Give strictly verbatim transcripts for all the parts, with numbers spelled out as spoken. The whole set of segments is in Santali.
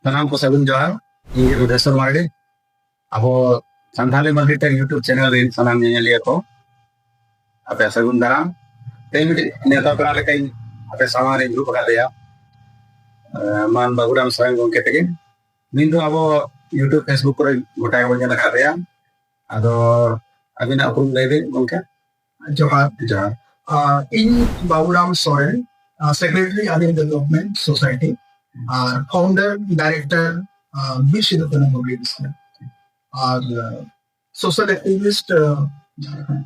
ᱥᱟᱱᱟᱢ ᱠᱚ ᱥᱟᱹᱜᱩᱱ ᱡᱚᱦᱟᱨ᱾ ᱤᱧ ᱜᱮ ᱵᱩᱫᱷᱮᱥᱣᱚᱨ ᱢᱟᱨᱰᱤ᱾ ᱟᱵᱚ ᱥᱟᱱᱛᱟᱲᱤ ᱢᱟᱨᱰᱤ ᱴᱮᱠ YouTube ᱪᱮᱱᱮᱞ ᱨᱮᱱ ᱥᱟᱱᱟᱢ ᱧᱮᱧᱮᱞᱤᱭᱟᱹ ᱠᱚ, ᱟᱯᱮ ᱥᱟᱹᱜᱩᱱ ᱫᱟᱨᱟᱢ᱾ ᱛᱮᱦᱮᱧ ᱢᱤᱫᱴᱤᱡ ᱱᱮᱣᱛᱟ ᱯᱮᱲᱟ ᱞᱮᱠᱟᱧ ᱟᱯᱮ ᱥᱟᱢᱟᱝ ᱨᱮᱧ ᱫᱩᱲᱩᱵ ᱟᱠᱟᱫᱮᱭᱟ, ᱮ, ᱢᱟᱱ ᱵᱟᱹᱵᱩᱨᱟᱢ ᱥᱚᱨᱮᱱ ᱜᱚᱢᱠᱮ ᱛᱟᱹᱠᱤᱱ᱾ ᱩᱱᱤ ᱫᱚ ᱟᱵᱚ YouTube, Facebook ᱠᱚᱨᱮ ᱜᱚᱴᱟ ᱜᱮᱵᱚᱱ ᱧᱮᱞ ᱟᱠᱟᱫᱮᱭᱟ᱾ ᱟᱫᱚ ᱟᱹᱵᱤᱱᱟᱜ ᱩᱯᱨᱩᱢ ᱞᱟᱹᱭ ᱵᱤᱱ ᱜᱚᱢᱠᱮ᱾ ᱡᱚᱦᱟᱨ᱾ ᱡᱚᱦᱟᱨ᱾ ᱟᱨ ᱤᱧ ᱵᱟᱵᱩᱨᱟᱢ ᱥᱚᱨᱮᱱ, ᱟᱨ ᱥᱮᱠᱨᱮᱴᱟᱨᱤ ᱟᱹᱫᱤᱢ ᱰᱮᱵᱷᱞᱚᱯᱢᱮᱱᱴ ᱥᱳᱥᱟᱭᱴᱤ, ᱟᱨ ᱯᱷᱟᱣᱩᱱᱰᱟᱨ ᱰᱟᱭᱨᱮᱠᱴᱚᱨ, ᱟᱨ ᱵᱤᱨ ᱥᱤᱫᱩ ᱠᱟᱹᱱᱦᱩ ᱯᱟᱵᱽᱞᱤᱠ ᱥᱠᱩᱞ, ᱟᱨ ᱥᱳᱥᱟᱞ ᱮᱠᱴᱤᱵᱷᱤᱥᱴ, ᱡᱷᱟᱲᱠᱷᱚᱸᱰ᱾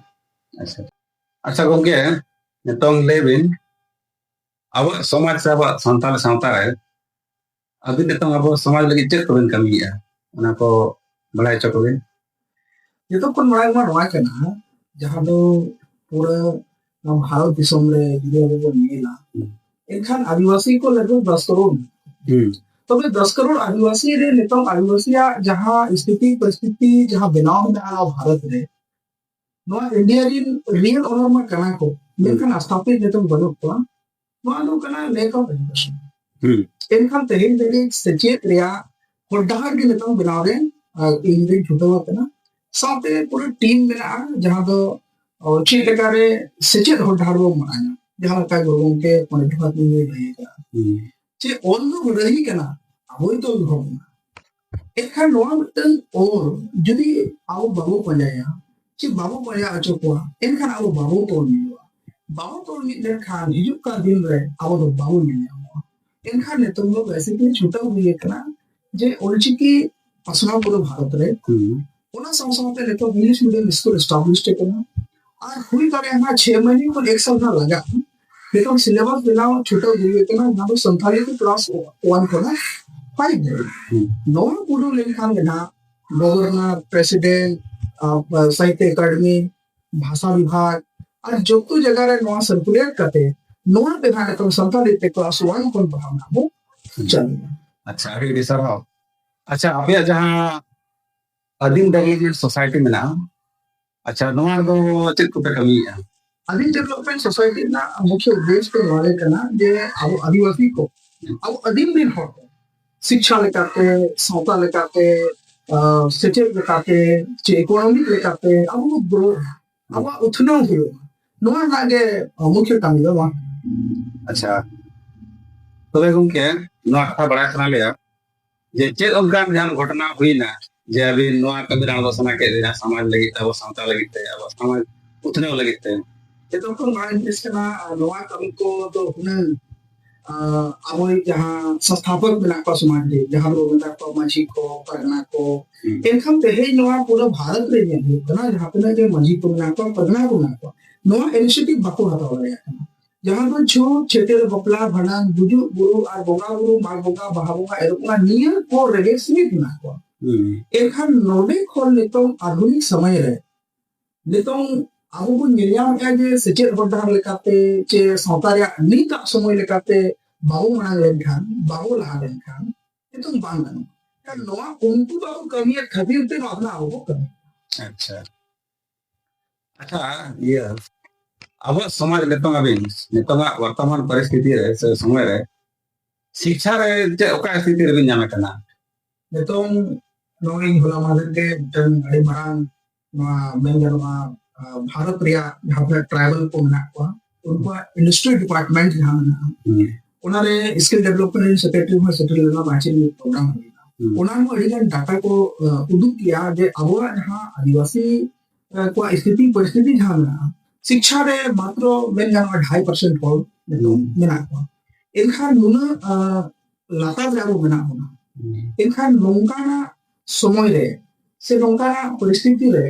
ᱟᱪᱪᱷᱟ᱾ ᱟᱪᱪᱷᱟ ᱜᱚᱢᱠᱮ, ᱱᱤᱛᱚᱝ ᱞᱟᱹᱭ ᱵᱤᱱ, ᱟᱵᱚᱣᱟᱜ ᱥᱚᱢᱟᱡᱽ ᱥᱮ ᱟᱵᱚᱣᱟᱜ ᱥᱟᱱᱛᱟᱲ ᱥᱟᱶᱛᱟ ᱨᱮ ᱟᱹᱵᱤᱱ ᱱᱤᱛᱚᱝ ᱟᱵᱚ ᱥᱚᱢᱟᱡᱽ ᱞᱟᱹᱜᱤᱫ ᱪᱮᱫ ᱠᱚᱵᱤᱱ ᱠᱟᱹᱢᱤᱭᱮᱫᱼᱟ, ᱚᱱᱟ ᱠᱚ ᱵᱟᱲᱟᱭ ᱦᱚᱪᱚ ᱠᱚᱵᱤᱱ᱾ ᱡᱚᱛᱚ ᱠᱷᱚᱱ ᱢᱟᱲᱟᱝ ᱢᱟ ᱱᱚᱣᱟ ᱠᱟᱱᱟ, ᱡᱟᱦᱟᱸ ᱫᱚ ᱯᱩᱨᱟᱹ ᱱᱚᱣᱟ ᱵᱷᱟᱨᱚᱛ ᱫᱤᱥᱚᱢ ᱨᱮ ᱡᱩᱫᱤ ᱟᱵᱚ ᱵᱚᱱ ᱧᱮᱞᱟ, ᱦᱩᱸ᱾ ᱮᱱᱠᱷᱟᱱ ᱟᱹᱫᱤᱵᱟᱹᱥᱤ ᱠᱚ ᱞᱟᱹᱜᱤᱫ ᱫᱚᱥ ᱠᱟᱨᱳᱲ᱾ ᱦᱩᱸ᱾ ᱛᱚᱵᱮ ᱫᱚᱥ ᱠᱟᱨᱳᱲ ᱟᱹᱫᱤᱵᱟᱹᱥᱤ ᱨᱮ ᱱᱤᱛᱚᱝ ᱟᱹᱫᱤᱵᱟᱹᱥᱤᱭᱟᱜ ᱡᱟᱦᱟᱸ ᱥᱛᱷᱤᱛᱤ ᱯᱚᱨᱤᱥᱛᱷᱤᱛᱤ ᱡᱟᱦᱟᱸ ᱵᱮᱱᱟᱣ ᱢᱮᱱᱟᱜᱼᱟ ᱱᱚᱣᱟ ᱵᱷᱟᱨᱚᱛ ᱨᱮ, ᱱᱚᱣᱟ ᱤᱱᱰᱤᱭᱟ ᱨᱮᱱ ᱨᱤᱭᱮᱞ ᱳᱱᱟᱨ ᱢᱟ ᱠᱟᱱᱟ ᱠᱚ, ᱢᱮᱱᱠᱷᱟᱱ ᱦᱩᱸ᱾ ᱟᱥᱛᱷᱟᱯᱤᱛ ᱱᱤᱛᱚᱝ ᱵᱟᱹᱱᱩᱜ ᱠᱚᱣᱟ᱾ ᱱᱚᱣᱟ ᱫᱚ ᱠᱟᱱᱟ lack of education᱾ ᱦᱩᱸ᱾ ᱮᱱᱠᱷᱟᱱ ᱛᱮᱦᱮᱧ ᱫᱷᱟᱹᱵᱤᱡ ᱥᱮᱪᱮᱫ ᱨᱮᱭᱟᱜ ᱦᱚᱨ ᱰᱟᱦᱟᱨ ᱜᱮ ᱱᱤᱛᱚᱝ ᱵᱮᱱᱟᱣ ᱨᱮ, ᱟᱨ, ᱤᱧ ᱫᱩᱧ ᱪᱷᱩᱴᱟᱹᱣ ᱟᱠᱟᱱᱟ᱾ ᱥᱟᱶᱛᱮ ᱯᱩᱨᱟᱹ ᱴᱤᱢ ᱢᱮᱱᱟᱜᱼᱟ, ᱡᱟᱦᱟᱸ ᱫᱚ, ᱚ, ᱪᱮᱫ ᱞᱮᱠᱟᱨᱮ ᱥᱮᱪᱮᱫ ᱦᱚᱨ ᱰᱟᱦᱟᱨ ᱵᱚᱱ ᱢᱟᱲᱟᱝᱟ, ᱡᱟᱦᱟᱸ ᱞᱮᱠᱟ ᱜᱩᱨᱩ ᱜᱚᱢᱠᱮ ᱯᱚᱱᱰᱤᱛ ᱨᱚᱜᱷᱩᱱᱟᱛᱷ ᱢᱩᱨᱢᱩᱭ ᱞᱟᱹᱭ ᱟᱠᱟᱫᱼᱟ᱾ ᱦᱩᱸ᱾ ᱪᱮ ᱚᱞ ᱫᱚ ᱞᱟᱹᱲᱦᱟᱹᱭ ᱠᱟᱱᱟ, ᱟᱵᱚᱭ ᱛᱚᱞ ᱫᱚᱦᱚ ᱵᱚᱱᱟ᱾ ᱮᱱᱠᱷᱟᱱ ᱱᱚᱣᱟ ᱢᱤᱫᱴᱟᱝ ᱚᱞ ᱡᱩᱫᱤ ᱟᱵᱚ ᱵᱟᱵᱚ ᱯᱟᱸᱡᱟᱭᱟ, ᱪᱮ ᱵᱟᱵᱚ ᱯᱟᱸᱡᱟ ᱦᱚᱪᱚ ᱠᱚᱣᱟ, ᱮᱱᱠᱷᱟᱱ ᱟᱵᱚ ᱵᱟᱵᱚ ᱛᱚᱞ ᱢᱤᱫᱚᱜᱼᱟ᱾ ᱵᱟᱵᱚ ᱛᱚᱞ ᱢᱤᱫ ᱞᱮᱱᱠᱷᱟᱱ ᱦᱤᱡᱩᱜ ᱠᱟᱱ ᱫᱤᱱ ᱨᱮ ᱟᱵᱚ ᱫᱚ ᱵᱟᱵᱚ ᱧᱮᱞ ᱧᱟᱢᱚᱜᱼᱟ᱾ ᱮᱱᱠᱷᱟᱱ ᱱᱤᱛᱚᱝ ᱫᱚ basically ᱪᱷᱩᱴᱟᱹᱣ ᱦᱩᱭ ᱟᱠᱟᱱᱟ ᱡᱮ ᱚᱞᱪᱤᱠᱤ ᱯᱟᱥᱱᱟᱣ ᱯᱩᱨᱟᱹ ᱵᱷᱟᱨᱚᱛ ᱨᱮ᱾ ᱦᱩᱸ᱾ ᱚᱱᱟ ᱥᱟᱶ ᱥᱟᱶᱛᱮ ᱱᱤᱛᱚᱝ English medium school established ᱟᱠᱟᱱᱟ᱾ ᱟᱨ ᱦᱩᱭ ᱫᱟᱲᱮᱭᱟᱜᱼᱟ ᱱᱟᱜ ᱪᱷᱮ ᱢᱟᱹᱦᱱᱟᱹ ᱠᱷᱚᱱ ᱮᱠ ᱥᱟᱞ ᱱᱟᱜ ᱞᱟᱜᱟᱜᱼᱟ᱾ ᱱᱤᱛᱚᱝ syllabus ᱵᱮᱱᱟᱣ ᱪᱷᱩᱴᱟᱹᱣ ᱦᱩᱭ ᱟᱠᱟᱱᱟ, ᱡᱟᱦᱟᱸ ᱫᱚ ᱥᱟᱱᱛᱟᱲᱤ ᱠᱚ class one ᱠᱷᱚᱱᱟᱜ five ᱫᱷᱟᱹᱵᱤᱡ᱾ ᱦᱩᱸ᱾ ᱱᱚᱣᱟ ᱯᱩᱨᱟᱹᱣ ᱞᱮᱱᱠᱷᱟᱱ ᱜᱮ ᱱᱟᱜ ᱜᱚᱵᱷᱚᱨᱱᱚᱨ, ᱯᱨᱮᱥᱤᱰᱮᱱᱴ, ᱟᱨ, ᱥᱟᱦᱤᱛᱛᱚ ᱮᱠᱟᱰᱮᱢᱤ, ᱵᱷᱟᱥᱟ ᱵᱤᱵᱷᱟᱜᱽ ᱟᱨ ᱡᱚᱛᱚ ᱡᱟᱭᱜᱟ ᱨᱮ ᱱᱚᱣᱟ circulate ᱠᱟᱛᱮ ᱱᱚᱣᱟ ᱛᱮ ᱱᱟᱜ ᱱᱤᱛᱚᱝ ᱥᱟᱱᱛᱟᱲᱤ ᱛᱮ class one ᱠᱷᱚᱱ ᱯᱟᱲᱦᱟᱣ ᱱᱟᱜ ᱵᱚ ᱦᱩᱸ᱾ ᱪᱟᱹᱞᱩᱭᱟ᱾ ᱟᱪᱪᱷᱟ, ᱟᱹᱰᱤ ᱟᱹᱰᱤ ᱥᱟᱨᱦᱟᱣ᱾ ᱟᱪᱪᱷᱟ, ᱟᱯᱮᱭᱟᱜ ᱡᱟᱦᱟᱸ ᱟᱹᱫᱤᱢ development society ᱢᱮᱱᱟᱜᱼᱟ, ᱟᱪᱪᱷᱟ, ᱱᱚᱣᱟ ᱨᱮᱫᱚ ᱪᱮᱫ ᱠᱚᱯᱮ ᱠᱟᱹᱢᱤᱭᱮᱫᱼᱟ? ᱟᱹᱫᱤᱢ development society ᱨᱮᱱᱟᱜ ᱢᱩᱠᱷᱭᱟᱹ ᱩᱫᱽᱫᱮᱥ ᱫᱚ ᱱᱚᱣᱟ ᱜᱮ ᱠᱟᱱᱟ ᱡᱮ ᱟᱵᱚ ᱟᱹᱫᱤᱵᱟᱹᱥᱤ ᱠᱚ, ᱟᱵᱚ ᱟᱹᱫᱤᱢ ᱨᱮᱱ ᱦᱚᱲ ᱠᱚ, ᱥᱤᱠᱪᱷᱟ ᱞᱮᱠᱟᱛᱮ, ᱥᱟᱶᱛᱟ ᱞᱮᱠᱟᱛᱮ, ᱟᱸ, ᱥᱮᱪᱮᱫ ᱞᱮᱠᱟᱛᱮ, ᱪᱮ economic ᱞᱮᱠᱟᱛᱮ ᱟᱵᱚ ᱵᱚ grow ᱟ, ᱟᱵᱚᱣᱟᱜ ᱩᱛᱱᱟᱹᱣ ᱦᱩᱭᱩᱜᱼᱟ᱾ ᱱᱚᱣᱟ ᱨᱮᱱᱟᱜ ᱜᱮ, ᱟᱸ, ᱢᱩᱠᱷᱭᱟᱹ ᱠᱟᱹᱢᱤ ᱫᱚ ᱵᱟᱝ᱾ ᱟᱪᱪᱷᱟ, ᱛᱚᱵᱮ ᱜᱚᱢᱠᱮ, ᱱᱚᱣᱟ ᱠᱟᱛᱷᱟ ᱵᱟᱲᱟᱭ ᱥᱟᱱᱟ ᱞᱮᱭᱟ ᱡᱮ ᱪᱮᱫ ᱚᱱᱠᱟᱱ ᱡᱟᱦᱟᱱ ᱜᱷᱚᱴᱚᱱᱟ ᱦᱩᱭᱱᱟ ᱡᱮ ᱟᱹᱵᱤᱱ ᱱᱚᱣᱟ ᱠᱟᱹᱢᱤ ᱨᱮ ᱟᱬᱜᱚ ᱥᱟᱱᱟ ᱠᱮᱫ ᱵᱤᱱᱟ ᱥᱚᱢᱟᱡᱽ ᱞᱟᱹᱜᱤᱫ ᱛᱮ, ᱟᱵᱚ ᱥᱟᱶᱛᱟ ᱞᱟᱹᱜᱤᱫ ᱛᱮ, ᱟᱵᱚ ᱥᱚᱢᱟᱡᱽ ᱩᱛᱱᱟᱹᱣ ᱞᱟᱹᱜᱤᱫ ᱛᱮ? ᱡᱚᱛᱚ ᱠᱷᱚᱱ ᱢᱟᱨᱟᱝ ᱡᱤᱱᱤᱥ ᱠᱟᱱᱟ, ᱟᱨ ᱱᱚᱣᱟ ᱠᱟᱹᱢᱤ ᱠᱚ ᱫᱚ ᱦᱩᱱᱟᱹᱝ, ᱟᱸ, ᱟᱵᱚᱨᱮᱱ ᱡᱟᱦᱟᱸ ᱥᱚᱝᱥᱛᱷᱟᱯᱚᱠ ᱢᱮᱱᱟᱜ ᱠᱚᱣᱟ ᱥᱚᱢᱟᱡᱽ ᱨᱮ, ᱡᱟᱦᱟᱸ ᱵᱚ ᱢᱮᱛᱟ ᱠᱚᱣᱟ ᱢᱟᱹᱡᱷᱤ ᱠᱚ, ᱯᱟᱨᱜᱟᱱᱟ ᱠᱚ, ᱦᱩᱸ᱾ ᱮᱱᱠᱷᱟᱱ ᱛᱮᱦᱮᱧ ᱱᱚᱣᱟ ᱯᱩᱨᱟᱹ ᱵᱷᱟᱨᱚᱛ ᱨᱮ ᱧᱮᱞ ᱦᱩᱭᱩᱜ ᱠᱟᱱᱟ, ᱡᱟᱦᱟᱸ ᱛᱤᱱᱟᱹᱜ ᱜᱮ ᱢᱟᱹᱡᱷᱤ ᱠᱚ ᱢᱮᱱᱟᱜ ᱠᱚᱣᱟ, ᱯᱟᱨᱜᱟᱱᱟ ᱠᱚ ᱢᱮᱱᱟᱜ ᱠᱚᱣᱟ, ᱱᱚᱣᱟ initiative ᱵᱟᱠᱚ ᱦᱟᱛᱟᱣ ᱫᱟᱲᱮᱭᱟᱜ ᱠᱟᱱᱟ᱾ ᱡᱟᱦᱟᱸ ᱫᱚ ᱪᱷᱩᱛ, ᱪᱷᱟᱹᱴᱭᱟᱹᱨ, ᱵᱟᱯᱞᱟ, ᱵᱷᱟᱸᱰᱟᱱ, ᱜᱩᱡᱩᱜ, ᱵᱩᱨᱩ ᱟᱨ ᱵᱚᱸᱜᱟ ᱵᱩᱨᱩ, ᱢᱟᱜᱽ ᱵᱚᱸᱜᱟ, ᱵᱟᱦᱟ ᱵᱚᱸᱜᱟ, ᱮᱨᱚᱜ ᱵᱚᱸᱜᱟ, ᱱᱤᱭᱟᱹ ᱠᱚ ᱨᱮᱜᱮ ᱥᱤᱢᱤᱛ ᱢᱮᱱᱟᱜ ᱠᱚᱣᱟ᱾ ᱦᱩᱸ᱾ ᱮᱱᱠᱷᱟᱱ ᱱᱚᱰᱮ ᱠᱷᱚᱱ ᱱᱤᱛᱚᱝ ᱟᱫᱷᱩᱱᱤᱠ ᱥᱚᱢᱚᱭ ᱨᱮ ᱱᱤᱛᱚᱝ ᱟᱵᱚ ᱵᱚᱱ ᱧᱮᱞ ᱧᱟᱢᱮᱫᱼᱟ ᱡᱮ ᱥᱮᱪᱮᱫ ᱦᱚᱨ ᱰᱟᱦᱟᱨ ᱞᱮᱠᱟᱛᱮ ᱪᱮ ᱥᱟᱶᱛᱟ ᱨᱮᱭᱟᱜ ᱱᱤᱛᱟᱜ ᱥᱚᱢᱚᱭ ᱞᱮᱠᱟᱛᱮ ᱵᱟᱵᱚ ᱢᱟᱲᱟᱝ ᱞᱮᱱᱠᱷᱟᱱ, ᱵᱟᱵᱚ ᱞᱟᱦᱟ ᱞᱮᱱᱠᱷᱟᱱ ᱱᱤᱛᱚᱝ ᱵᱟᱝ ᱜᱟᱱᱚᱜᱼᱟ᱾ ᱮᱱᱠᱷᱟᱱ ᱱᱚᱣᱟ ᱩᱱᱠᱩ ᱵᱟᱠᱚ ᱠᱟᱹᱢᱤᱭᱮᱫ ᱠᱷᱟᱹᱛᱤᱨ ᱛᱮ ᱱᱚᱣᱟ ᱫᱚ ᱟᱵᱚ ᱵᱚ ᱠᱟᱹᱢᱤ᱾ ᱟᱪᱪᱷᱟ, ᱟᱪᱪᱷᱟ, ᱤᱭᱟᱹ, ᱟᱵᱚᱣᱟᱜ ᱥᱚᱢᱟᱡᱽ ᱱᱤᱛᱚᱝ ᱟᱹᱵᱤᱱ, ᱱᱤᱛᱚᱝᱟᱜ ᱵᱚᱨᱛᱚᱢᱟᱱ ᱯᱚᱨᱤᱥᱛᱷᱤᱛᱤ ᱨᱮ ᱥᱮ ᱥᱚᱢᱚᱭ ᱨᱮ ᱥᱤᱠᱪᱷᱟ ᱨᱮ ᱪᱮᱫ, ᱚᱠᱟ ᱥᱛᱷᱤᱛᱤ ᱨᱮᱵᱤᱱ ᱧᱟᱢᱮ ᱠᱟᱱᱟ? ᱱᱤᱛᱚᱝ ᱱᱚᱜᱼᱚᱭ ᱦᱚᱞᱟ ᱢᱟᱦᱫᱮᱨ ᱜᱮ ᱢᱤᱫᱴᱟᱝ ᱟᱹᱰᱤ ᱢᱟᱨᱟᱝ, ᱱᱚᱣᱟ ᱢᱮᱱ ᱜᱟᱱᱚᱜᱼᱟ, ᱟᱸ, ᱵᱷᱟᱨᱚᱛ ᱨᱮᱭᱟᱜ ᱡᱟᱦᱟᱸ ᱛᱤᱱᱟᱹᱜ tribal ᱠᱚ ᱢᱮᱱᱟᱜ ᱠᱚᱣᱟ, ᱩᱱᱠᱩᱣᱟᱜ industry department ᱡᱟᱦᱟᱸ ᱢᱮᱱᱟᱜᱼᱟ, ᱦᱩᱸ᱾ ᱚᱱᱟᱨᱮ skill development secretary ᱦᱚᱸ ᱥᱮᱴᱮᱨ ᱞᱮᱱᱟ, ᱢᱟᱪᱮᱫ ᱢᱤᱫ program ᱦᱩᱭᱱᱟ᱾ ᱦᱩᱸ᱾ ᱚᱱᱟ ᱨᱮᱦᱚᱸ ᱟᱹᱰᱤ ᱜᱟᱱ data ᱠᱚ, ᱟᱸ, ᱩᱫᱩᱜ ᱠᱮᱭᱟ ᱡᱮ ᱟᱵᱚᱣᱟᱜ ᱡᱟᱦᱟᱸ ᱟᱹᱫᱤᱵᱟᱹᱥᱤ, ᱟᱸ, ᱠᱚᱣᱟᱜ ᱥᱛᱷᱤᱛᱤ ᱯᱚᱨᱤᱥᱛᱷᱤᱛᱤ ᱡᱟᱦᱟᱸ ᱢᱮᱱᱟᱜᱼᱟ, ᱥᱤᱠᱪᱷᱟ ᱨᱮ ᱢᱟᱛᱨᱚ ᱢᱮᱱ ᱜᱟᱱᱚᱜᱼᱟ ᱰᱷᱟᱭ percent ᱦᱚᱲ ᱱᱤᱛᱚᱝ ᱦᱩᱸ᱾ ᱢᱮᱱᱟᱜ ᱠᱚᱣᱟ᱾ ᱮᱱᱠᱷᱟᱱ ᱱᱩᱱᱟᱹᱜ, ᱟᱸ, ᱞᱟᱛᱟᱨ ᱨᱮ ᱟᱵᱚ ᱢᱮᱱᱟᱜ ᱵᱚᱱᱟ᱾ ᱦᱩᱸ᱾ ᱮᱱᱠᱷᱟᱱ ᱱᱚᱝᱠᱟᱱᱟᱜ ᱥᱚᱢᱚᱭ ᱨᱮ ᱥᱮ ᱱᱚᱝᱠᱟᱱᱟᱜ ᱯᱚᱨᱤᱥᱛᱷᱤᱛᱤ ᱨᱮ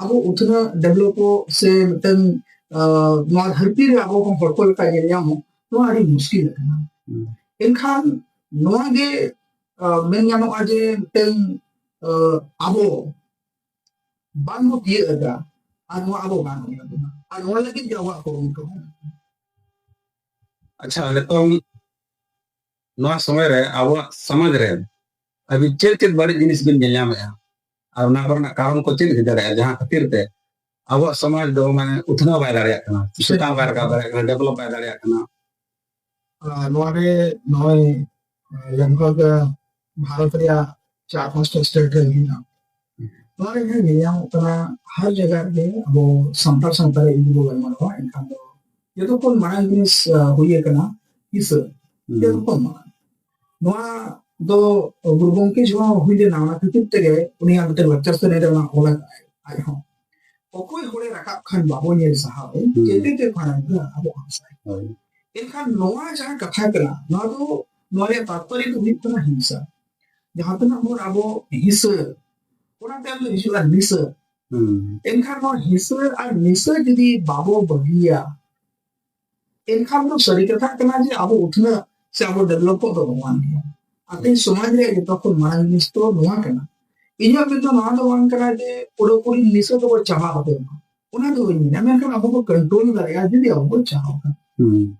ᱟᱵᱚ ᱩᱛᱱᱟᱹᱣ, developᱚᱜ ᱥᱮ ᱢᱤᱫᱴᱟᱝ, ᱟᱸ, ᱱᱚᱣᱟ ᱫᱷᱟᱹᱨᱛᱤ ᱨᱮ ᱟᱵᱚ ᱦᱚᱸ ᱦᱚᱲ ᱠᱚ ᱞᱮᱠᱟ ᱧᱮᱞ ᱧᱟᱢᱚᱜ, ᱱᱚᱣᱟ ᱟᱹᱰᱤ ᱢᱩᱥᱠᱤᱞ ᱟᱠᱟᱱᱟ᱾ ᱦᱩᱸ᱾ ᱮᱱᱠᱷᱟᱱ ᱱᱚᱣᱟ ᱜᱮ, ᱟᱸ, ᱢᱮᱱ ᱜᱟᱱᱚᱜᱼᱟ ᱡᱮ ᱢᱤᱫᱴᱟᱝ, ᱟᱸ, ᱟᱵᱚ ᱵᱟᱝ ᱵᱚ ᱛᱤᱭᱟᱹᱜ ᱮᱫᱟ, ᱟᱨ ᱱᱚᱣᱟ ᱟᱵᱚ ᱵᱟᱝ ᱦᱩᱭᱩᱜ ᱛᱟᱵᱚᱱᱟ, ᱟᱨ ᱱᱚᱣᱟ ᱞᱟᱹᱜᱤᱫ ᱜᱮ ᱟᱵᱚᱣᱟᱜ ᱠᱩᱨᱩᱢᱩᱴᱩ ᱦᱚᱸ᱾ ᱟᱪᱪᱷᱟ, ᱱᱤᱛᱚᱝ ᱱᱚᱣᱟ ᱥᱚᱢᱚᱭ ᱨᱮ ᱟᱵᱚᱣᱟᱜ ᱥᱚᱢᱟᱡᱽ ᱨᱮ ᱟᱹᱵᱤᱱ ᱪᱮᱫ ᱪᱮᱫ ᱵᱟᱹᱲᱤᱡ ᱡᱤᱱᱤᱥ ᱵᱤᱱ ᱧᱮᱞ ᱧᱟᱢᱮᱫᱼᱟ, ᱟᱨ ᱚᱱᱟ ᱠᱚᱨᱮᱱᱟᱜ ᱠᱟᱨᱚᱱ ᱠᱚ ᱪᱮᱫ ᱦᱩᱭ ᱫᱟᱲᱮᱭᱟᱜᱼᱟ, ᱡᱟᱦᱟᱸ ᱠᱷᱟᱹᱛᱤᱨ ᱛᱮ ᱟᱵᱚᱣᱟᱜ ᱥᱚᱢᱟᱡᱽ ᱫᱚ ᱢᱟᱱᱮ ᱩᱛᱱᱟᱹᱣ ᱵᱟᱭ ᱫᱟᱲᱮᱭᱟᱜ ᱠᱟᱱᱟ, ᱪᱮᱛᱟᱱ ᱵᱟᱭ ᱨᱟᱠᱟᱵ ᱫᱟᱲᱮᱭᱟᱜ ᱠᱟᱱᱟ, develop ᱵᱟᱭ ᱫᱟᱲᱮᱭᱟᱜ ᱠᱟᱱᱟ? ᱟᱨ ᱱᱚᱣᱟ ᱨᱮ ᱱᱚᱜᱼᱚᱭ ᱞᱟᱜᱽᱵᱷᱟᱜᱽ ᱵᱷᱟᱨᱚᱛ ᱨᱮᱭᱟᱜ ᱪᱟᱨ ᱯᱟᱸᱪᱴᱟ ᱥᱴᱮᱴ ᱨᱮ ᱦᱩᱭᱱᱟ᱾ ᱱᱚᱣᱟ ᱨᱮ ᱡᱟᱦᱟᱸ ᱧᱮᱞ ᱧᱟᱢᱚᱜ ᱠᱟᱱᱟ, ᱦᱟᱨ ᱡᱟᱭᱜᱟ ᱨᱮᱜᱮ ᱟᱵᱚ ᱥᱟᱱᱛᱟᱲ ᱥᱟᱶᱛᱟ ᱨᱮ ᱡᱩᱫᱤ ᱵᱚ ᱜᱟᱞᱢᱟᱨᱟᱣᱟ, ᱮᱱᱠᱷᱟᱱ ᱫᱚ ᱡᱚᱛᱚ ᱠᱷᱚᱱ ᱢᱟᱨᱟᱝ ᱡᱤᱱᱤᱥ ᱟᱸ, ᱦᱩᱭ ᱟᱠᱟᱱᱟ ᱦᱤᱥᱟᱹ᱾ ᱡᱚᱛᱚ ᱠᱷᱚᱱ ᱢᱟᱨᱟᱝ ᱱᱚᱣᱟ ᱫᱚ ᱜᱩᱨᱩ ᱜᱚᱢᱠᱮ ᱡᱚᱠᱷᱚᱱ ᱦᱩᱭ ᱞᱮᱱᱟ, ᱚᱱᱟ ᱠᱷᱟᱹᱛᱤᱨ ᱛᱮᱜᱮ ᱩᱱᱤᱭᱟᱜ ᱢᱤᱫᱴᱮᱱ ᱞᱮᱠᱪᱟᱨ ᱥᱮᱨᱮᱧ ᱨᱮ ᱚᱱᱟ ᱚᱞ ᱟᱠᱟᱫᱟᱭ ᱟᱡ ᱦᱚᱸ᱾ ᱚᱠᱚᱭ ᱦᱚᱲᱮ ᱨᱟᱠᱟᱵ ᱠᱷᱟᱱ ᱵᱟᱵᱚ ᱧᱮᱞ ᱥᱟᱦᱟᱣ, ᱦᱩᱸ᱾ ᱪᱮᱛᱮ ᱛᱮ ᱠᱷᱟᱱ ᱟᱵᱚ ᱦᱟᱥᱟᱭ᱾ ᱦᱳᱭ᱾ ᱮᱱᱠᱷᱟᱱ ᱱᱚᱣᱟ ᱡᱟᱦᱟᱸ ᱠᱟᱛᱷᱟ ᱠᱟᱱᱟ, ᱱᱚᱣᱟ ᱫᱚ, ᱱᱚᱣᱟ ᱨᱮᱭᱟᱜ ᱛᱟᱛᱯᱚᱨᱤ ᱫᱚ ᱦᱩᱭᱩᱜ ᱠᱟᱱᱟ ᱦᱤᱝᱥᱟ᱾ ᱡᱟᱦᱟᱸ ᱛᱤᱱᱟᱹᱜ ᱦᱚᱲ ᱟᱵᱚ ᱦᱤᱥᱟᱹ, ᱚᱱᱟ ᱛᱟᱭᱚᱢ ᱫᱚ ᱦᱤᱡᱩᱜᱼᱟ ᱱᱤᱥᱟᱹ᱾ ᱦᱩᱸ᱾ ᱮᱱᱠᱷᱟᱱ ᱱᱚᱣᱟ ᱦᱤᱥᱟᱹ ᱟᱨ ᱱᱤᱥᱟᱹ ᱡᱩᱫᱤ ᱵᱟᱵᱚ ᱵᱟᱹᱜᱤᱭᱟ, ᱮᱱᱠᱷᱟᱱ ᱫᱚ ᱥᱟᱹᱨᱤ ᱠᱟᱛᱷᱟ ᱠᱟᱱᱟ ᱡᱮ ᱟᱵᱚ ᱩᱛᱱᱟᱹᱜ ᱥᱮ ᱟᱵᱚ ᱰᱮᱵᱷᱞᱚᱯᱚᱜ ᱫᱚ ᱵᱟᱵᱚᱱ ᱜᱮᱭᱟ᱾ ᱟᱨ ᱛᱮᱦᱮᱧ ᱥᱚᱢᱟᱡᱽ ᱨᱮᱭᱟᱜ ᱡᱚᱛᱚ ᱠᱷᱚᱱ ᱢᱟᱨᱟᱝ ᱡᱤᱱᱤᱥ ᱫᱚ ᱱᱚᱣᱟ ᱠᱟᱱᱟ᱾ ᱤᱧᱟᱹᱜ ᱢᱮᱱ ᱫᱚ ᱱᱚᱣᱟ ᱫᱚ ᱵᱟᱝ ᱠᱟᱱᱟ ᱡᱮ ᱯᱩᱨᱟᱹᱯᱩᱨᱤ ᱱᱤᱥᱟᱹ ᱫᱚᱵᱚ ᱪᱟᱵᱟ ᱩᱛᱟᱹᱨ ᱢᱟ, ᱚᱱᱟ ᱫᱚ ᱵᱟᱹᱧ ᱢᱮᱱᱟ, ᱢᱮᱱᱠᱷᱟᱱ ᱟᱵᱚ ᱵᱚ ᱠᱚᱱᱴᱨᱳᱞ ᱫᱟᱲᱮᱭᱟᱜᱼᱟ ᱡᱩᱫᱤ ᱟᱵᱚ ᱵᱚ ᱪᱟᱦᱟᱣ ᱠᱷᱟᱱ᱾ ᱦᱩᱸ᱾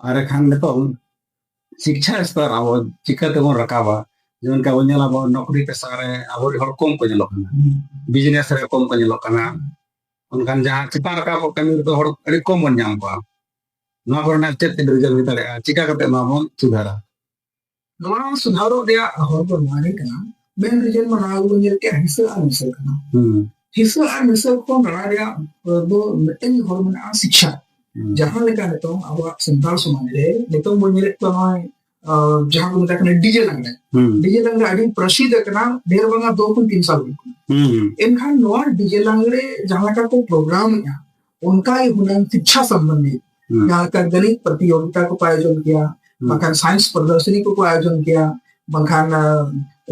ᱟᱨ ᱮᱠᱷᱟᱱ ᱱᱤᱛᱚᱝ ᱥᱤᱠᱪᱷᱟ ᱥᱛᱚᱨ ᱟᱵᱚ ᱪᱤᱠᱟᱹ ᱛᱮᱵᱚᱱ ᱨᱟᱠᱟᱵᱟ? ᱡᱮᱢᱚᱱ ᱠᱤ ᱟᱵᱚ ᱧᱮᱞᱟᱵᱚᱱ, ᱱᱚᱠᱨᱤ ᱯᱮᱥᱟ ᱨᱮ ᱟᱵᱚᱨᱮᱱ ᱦᱚᱲ ᱠᱚᱢ ᱠᱚ ᱧᱮᱞᱚᱜ ᱠᱟᱱᱟ, ᱦᱩᱸ᱾ ᱵᱤᱡᱽᱱᱮᱥ ᱨᱮ ᱠᱚᱢ ᱠᱚ ᱧᱮᱞᱚᱜ ᱠᱟᱱᱟ, ᱚᱱᱠᱟᱱ ᱡᱟᱦᱟᱸ ᱪᱮᱛᱟᱱ ᱨᱟᱠᱟᱵᱚᱜ ᱠᱟᱹᱢᱤ ᱨᱮᱫᱚ ᱦᱚᱲ ᱟᱹᱰᱤ ᱠᱚᱢ ᱵᱚᱱ ᱧᱟᱢ ᱠᱚᱣᱟ᱾ ᱱᱚᱣᱟ ᱠᱚᱨᱮᱱᱟᱜ ᱪᱮᱫ ᱨᱤᱡᱟᱞᱴ ᱦᱩᱭ ᱫᱟᱲᱮᱭᱟᱜᱼᱟ? ᱪᱤᱠᱟ ᱠᱟᱛᱮ ᱱᱚᱣᱟ ᱵᱚᱱ ᱥᱩᱫᱷᱟᱹᱨᱟ? ᱱᱚᱣᱟ ᱥᱩᱫᱷᱟᱨᱚᱜ ᱨᱮᱭᱟᱜ ᱦᱚᱨ ᱫᱚ ᱱᱚᱣᱟ ᱜᱮ ᱠᱟᱱᱟ᱾ ᱢᱮᱱ ᱨᱤᱡᱮᱱ ᱢᱟ ᱱᱚᱣᱟ ᱜᱮᱵᱚᱱ ᱧᱮᱞ ᱠᱮᱜᱼᱟ, ᱦᱤᱥᱟᱹ ᱟᱨ ᱱᱤᱥᱟᱹ ᱠᱟᱱᱟ᱾ ᱦᱩᱸ᱾ ᱦᱤᱥᱟᱹ ᱟᱨ ᱱᱤᱥᱟᱹ ᱠᱷᱚᱱ ᱨᱟᱲᱟ ᱨᱮᱭᱟᱜ ᱫᱚ ᱢᱤᱫᱴᱮᱱ ᱦᱚᱨ ᱢᱮᱱᱟᱜᱼᱟ, ᱥᱤᱠᱪᱷᱟ᱾ ᱦᱩᱸ᱾ ᱡᱟᱦᱟᱸ ᱞᱮᱠᱟ ᱱᱤᱛᱚᱝ ᱟᱵᱚᱣᱟᱜ ᱥᱟᱱᱛᱟᱲ ᱥᱚᱢᱟᱡᱽ ᱨᱮ ᱱᱤᱛᱚᱝ ᱵᱚᱱ ᱧᱮᱞᱮᱫ ᱠᱚᱣᱟ ᱱᱚᱜᱼᱚᱭ, ᱟᱸ, ᱡᱟᱦᱟᱸ ᱠᱚ ᱢᱮᱛᱟᱜ ᱠᱟᱱᱟ ᱰᱤᱡᱮ ᱞᱟᱜᱽᱲᱮ᱾ ᱦᱩᱸ᱾ ᱰᱤᱡᱮ ᱞᱟᱜᱽᱲᱮ ᱟᱹᱰᱤ ᱯᱨᱚᱥᱤᱫᱷ ᱟᱠᱟᱱᱟ, ᱰᱷᱮᱨ ᱵᱟᱝᱟ ᱫᱩ ᱠᱷᱚᱱ ᱛᱤᱱ ᱥᱟᱞ ᱦᱩᱭᱩᱜ ᱠᱟᱱᱟ᱾ ᱦᱩᱸ᱾ ᱮᱱᱠᱷᱟᱱ ᱱᱚᱣᱟ ᱰᱤᱡᱮ ᱞᱟᱜᱽᱲᱮ ᱡᱟᱦᱟᱸ ᱞᱮᱠᱟ ᱠᱚ ᱯᱨᱳᱜᱨᱟᱢ ᱮᱫᱼᱟ, ᱚᱱᱠᱟ ᱜᱮ ᱦᱩᱱᱟᱹᱝ ᱥᱤᱠᱪᱷᱟ ᱥᱚᱢᱵᱚᱱᱫᱷᱤ ᱦᱩᱸ᱾ ᱡᱟᱦᱟᱸ ᱞᱮᱠᱟ ᱜᱚᱱᱤᱛ ᱯᱨᱚᱛᱤᱭᱳᱜᱤᱛᱟ ᱠᱚᱠᱚ ᱟᱭᱳᱡᱚᱱ ᱠᱮᱭᱟ, ᱦᱩᱸ᱾ ᱵᱟᱠᱷᱟᱱ ᱥᱟᱭᱮᱱᱥ ᱯᱨᱚᱫᱚᱨᱥᱤᱱᱤ ᱠᱚᱠᱚ ᱟᱭᱳᱡᱚᱱ ᱠᱮᱭᱟ, ᱵᱟᱝᱠᱷᱟᱱ, ᱟ,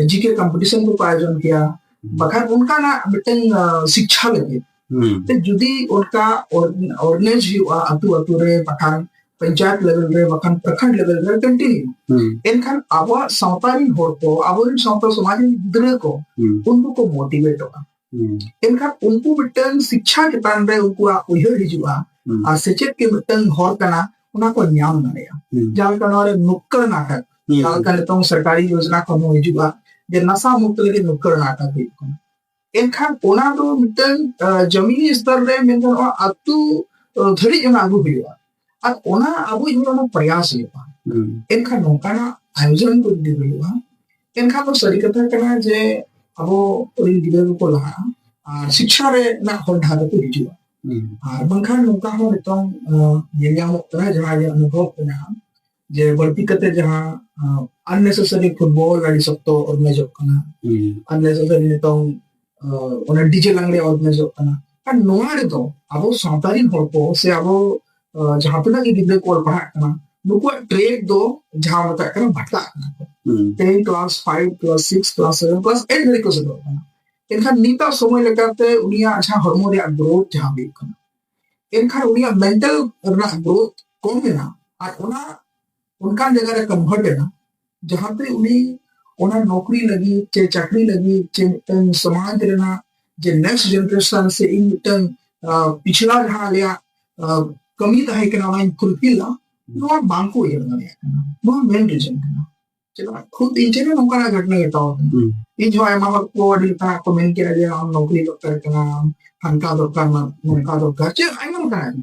ᱡᱤᱠᱮ ᱠᱚᱢᱯᱤᱴᱤᱥᱚᱱ ᱠᱚᱠᱚ ᱟᱭᱳᱡᱚᱱ ᱠᱮᱭᱟ, ᱦᱩᱸ᱾ ᱵᱟᱠᱷᱟᱱ ᱚᱱᱠᱟᱱᱟᱜ ᱢᱤᱫᱴᱟᱝ, ᱟ, ᱥᱤᱠᱪᱷᱟ ᱞᱟᱹᱜᱤᱫ᱾ ᱦᱩᱸ᱾ ᱛᱮ ᱡᱩᱫᱤ ᱚᱱᱠᱟ ᱚᱨ-, ᱚᱨᱜᱟᱱᱟᱭᱤᱡᱽ ᱦᱩᱭᱩᱜᱼᱟ ᱟᱹᱛᱩ ᱟᱹᱛᱩ ᱨᱮ, ᱵᱟᱠᱷᱟᱱ ᱯᱚᱧᱪᱟᱭᱮᱛ ᱞᱮᱵᱮᱞ ᱨᱮ, ᱵᱟᱠᱷᱟᱱ ᱯᱨᱚᱠᱷᱚᱸᱰ ᱞᱮᱵᱮᱞ ᱨᱮ ᱠᱚᱱᱴᱤᱱᱤᱭᱩ, ᱦᱩᱸ᱾ ᱮᱱᱠᱷᱟᱱ ᱟᱵᱚᱣᱟᱜ ᱥᱟᱶᱛᱟ ᱨᱮᱱ ᱦᱚᱲ ᱠᱚ, ᱟᱵᱚᱨᱮᱱ ᱥᱟᱶᱛᱟ ᱥᱚᱢᱟᱡᱽ ᱨᱮᱱ ᱜᱤᱫᱽᱨᱟᱹ ᱠᱚ, ᱦᱩᱸ᱾ ᱩᱱᱠᱩ ᱠᱚ ᱢᱳᱴᱤᱵᱷᱮᱴᱚᱜᱼᱟ᱾ ᱦᱩᱸ᱾ ᱮᱱᱠᱷᱟᱱ ᱩᱱᱠᱩ ᱢᱤᱫᱴᱟᱝ ᱥᱤᱠᱪᱷᱟ ᱪᱮᱛᱟᱱ ᱨᱮ ᱩᱱᱠᱩᱣᱟᱜ ᱩᱭᱦᱟᱹᱨ ᱦᱤᱡᱩᱜᱼᱟ, ᱦᱩᱸ᱾ ᱟᱨ ᱥᱮᱪᱮᱫ ᱜᱮ ᱢᱤᱫᱴᱟᱝ ᱦᱚᱨ ᱠᱟᱱᱟ, ᱚᱱᱟ ᱠᱚ ᱧᱟᱢ ᱫᱟᱲᱮᱭᱟᱜᱼᱟ᱾ ᱦᱩᱸ᱾ ᱡᱟᱦᱟᱸ ᱞᱮᱠᱟ ᱱᱚᱣᱟ ᱨᱮ ᱱᱩᱠᱠᱚᱲ ᱱᱟᱴᱚᱠ, ᱦᱩᱸ᱾ ᱡᱟᱦᱟᱸ ᱞᱮᱠᱟ ᱱᱤᱛᱚᱝ ᱥᱚᱨᱠᱟᱨᱤ ᱭᱳᱡᱽᱱᱟ ᱠᱷᱚᱱ ᱦᱚᱸ ᱦᱤᱡᱩᱜᱼᱟ ᱡᱮ ᱱᱟᱥᱟ ᱢᱩᱠᱛ ᱞᱟᱹᱜᱤᱫ ᱱᱩᱠᱠᱚᱲ ᱱᱟᱴᱚᱠ ᱦᱩᱭᱩᱜ ᱠᱟᱱᱟ᱾ ᱮᱱᱠᱷᱟᱱ ᱚᱱᱟ ᱫᱚ ᱢᱤᱫᱴᱟᱝ, ᱟ, ᱡᱚᱢᱤᱱᱤ ᱥᱛᱚᱨ ᱨᱮ ᱢᱮᱱ ᱜᱟᱱᱚᱜᱼᱟ, ᱟᱹᱛᱩ, ᱟ, ᱫᱷᱟᱹᱨᱤᱡ ᱚᱱᱟ ᱟᱹᱜᱩ ᱦᱩᱭᱩᱜᱼᱟ᱾ ᱟᱨ ᱚᱱᱟ ᱟᱹᱜᱩᱭ ᱦᱩᱭᱩᱜᱼᱟ, ᱚᱱᱟ ᱯᱨᱚᱭᱟᱥ ᱦᱩᱭᱩᱜᱼᱟ᱾ ᱮᱱᱠᱷᱟᱱ ᱱᱚᱝᱠᱟᱱᱟᱜ ᱟᱭᱳᱡᱚᱱ ᱠᱚ ᱡᱩᱫᱤ ᱦᱩᱭᱩᱜᱼᱟ, ᱮᱱᱠᱷᱟᱱ ᱫᱚ ᱥᱟᱹᱨᱤ ᱠᱟᱛᱷᱟ ᱠᱟᱱᱟ ᱡᱮ ᱟᱵᱚ ᱨᱮᱱ ᱜᱤᱫᱽᱨᱟᱹ ᱠᱚᱠᱚ ᱞᱟᱦᱟᱜᱼᱟ ᱟᱨ ᱥᱤᱠᱷᱟ ᱨᱮᱱᱟᱜ ᱦᱚᱨ ᱰᱟᱦᱟᱨ ᱨᱮᱠᱚ ᱦᱤᱡᱩᱜᱼᱟ᱾ ᱟᱨ ᱵᱟᱝᱠᱷᱟᱱ ᱱᱚᱝᱠᱟ ᱦᱚᱸ ᱱᱤᱛᱚᱝ ᱧᱮᱞ ᱧᱟᱢᱚᱜ ᱠᱟᱱᱟ, ᱡᱟᱦᱟᱸ ᱜᱮ ᱚᱱᱩᱵᱷᱚᱵ ᱢᱮᱱᱟᱜᱼᱟ, ᱡᱮ ᱵᱟᱹᱲᱛᱤ ᱠᱟᱛᱮ ᱡᱟᱦᱟᱸ unnecessary ᱯᱷᱩᱴᱵᱚᱞ ᱟᱹᱰᱤ ᱥᱚᱠᱛᱚ ᱚᱨᱜᱟᱱᱟᱭᱤᱡᱚᱜ ᱠᱟᱱᱟ, unnecessary ᱱᱤᱛᱚᱝ ᱚᱱᱟ ᱰᱤᱡᱮ ᱞᱟᱜᱽᱲᱮ ᱚᱨᱜᱟᱱᱟᱭᱤᱡᱚᱜ ᱠᱟᱱᱟ᱾ ᱟᱨ ᱱᱚᱣᱟ ᱨᱮᱫᱚ ᱟᱵᱚ ᱥᱟᱶᱛᱟ ᱨᱮᱱ ᱦᱚᱲ ᱠᱚ ᱥᱮ ᱟᱵᱚ ᱡᱟᱦᱟᱸ ᱛᱤᱱᱟᱹᱜ ᱜᱮ ᱜᱤᱫᱽᱨᱟᱹ ᱠᱚ ᱚᱞ ᱯᱟᱲᱦᱟᱜ ᱠᱟᱱᱟ, ᱱᱩᱠᱩᱣᱟᱜ ᱴᱨᱮᱠ ᱫᱚ ᱡᱟᱦᱟᱸ ᱢᱮᱛᱟᱜ ᱠᱟᱱᱟ ᱵᱷᱟᱴᱠᱟᱜ ᱠᱟᱱᱟ ᱠᱚ᱾ ᱛᱮᱦᱮᱧ class five, class six, class seven, class eight ᱫᱷᱟᱹᱨᱤᱡ ᱠᱚ ᱥᱮᱴᱮᱨᱚᱜ ᱠᱟᱱᱟ᱾ ᱮᱱᱠᱷᱟᱱ ᱱᱤᱛᱟᱜ ᱥᱚᱢᱚᱭ ᱞᱮᱠᱟᱛᱮ ᱩᱱᱤᱭᱟᱜ ᱡᱟᱦᱟᱸ ᱦᱚᱲᱢᱚ ᱨᱮᱭᱟᱜ ᱜᱨᱳᱛᱷ ᱡᱟᱦᱟᱸ ᱦᱩᱭᱩᱜ ᱠᱟᱱᱟ, ᱮᱱᱠᱷᱟᱱ ᱩᱱᱤᱭᱟᱜ ᱢᱮᱱᱴᱟᱞ ᱨᱮᱱᱟᱜ ᱜᱨᱳᱛᱷ ᱠᱚᱢ ᱮᱱᱟ᱾ ᱟᱨ ᱚᱱᱟ ᱚᱱᱠᱟᱱ ᱡᱟᱭᱜᱟ ᱨᱮ ᱠᱚᱱᱵᱷᱟᱨᱴ ᱮᱱᱟ, ᱡᱟᱦᱟᱸᱛᱮ ᱩᱱᱤ ᱚᱱᱟ ᱱᱚᱠᱨᱤ ᱞᱟᱹᱜᱤᱫ ᱪᱮ ᱪᱟᱹᱠᱨᱤ ᱞᱟᱹᱜᱤᱫ ᱪᱮ ᱢᱤᱫᱴᱟᱝ ᱥᱚᱢᱟᱡᱽ ᱨᱮᱱᱟᱜ ᱡᱮ ᱱᱮᱠᱥᱴ ᱡᱮᱱᱟᱨᱮᱥᱚᱱ ᱥᱮ ᱤᱧ ᱢᱤᱫᱴᱟᱝ ᱯᱤᱪᱷᱞᱟ ᱡᱟᱦᱟᱸ ᱟᱞᱮᱭᱟᱜ ᱠᱟᱹᱢᱤ ᱛᱟᱦᱮᱸ ᱠᱟᱱᱟ, ᱚᱱᱟᱧ ᱯᱷᱩᱞᱯᱷᱤᱞᱟ, ᱱᱚᱣᱟ ᱵᱟᱝᱠᱚ ᱩᱭᱦᱟᱹᱨ ᱫᱟᱲᱮᱭᱟᱜ ᱠᱟᱱᱟ᱾ ᱱᱚᱣᱟ ᱢᱮᱱ ᱨᱤᱡᱚᱱ ᱠᱟᱱᱟ᱾ ᱪᱮᱫᱟᱜ ᱠᱷᱩᱫ ᱤᱧ ᱴᱷᱮᱱ ᱦᱚᱸ ᱱᱚᱝᱠᱟᱱᱟᱜ ᱜᱷᱚᱴᱚᱱᱟ ᱜᱷᱚᱴᱟᱣ ᱟᱠᱟᱱᱟ᱾ ᱤᱧ ᱦᱚᱸ ᱟᱭᱢᱟ ᱦᱚᱲ ᱠᱚ ᱟᱹᱰᱤ ᱞᱮᱠᱟᱱᱟᱜ ᱠᱚ ᱢᱮᱱ ᱠᱮᱫᱟ ᱡᱮ ᱟᱢ ᱱᱚᱠᱨᱤ ᱫᱚᱨᱠᱟᱨ ᱠᱟᱱᱟ, ᱦᱟᱱᱠᱟ ᱫᱚᱨᱠᱟᱨ, ᱱᱚᱝᱠᱟ ᱫᱚᱨᱠᱟᱨ, ᱪᱮᱫ ᱟᱭᱢᱟ ᱞᱮᱠᱟᱱᱟᱜ᱾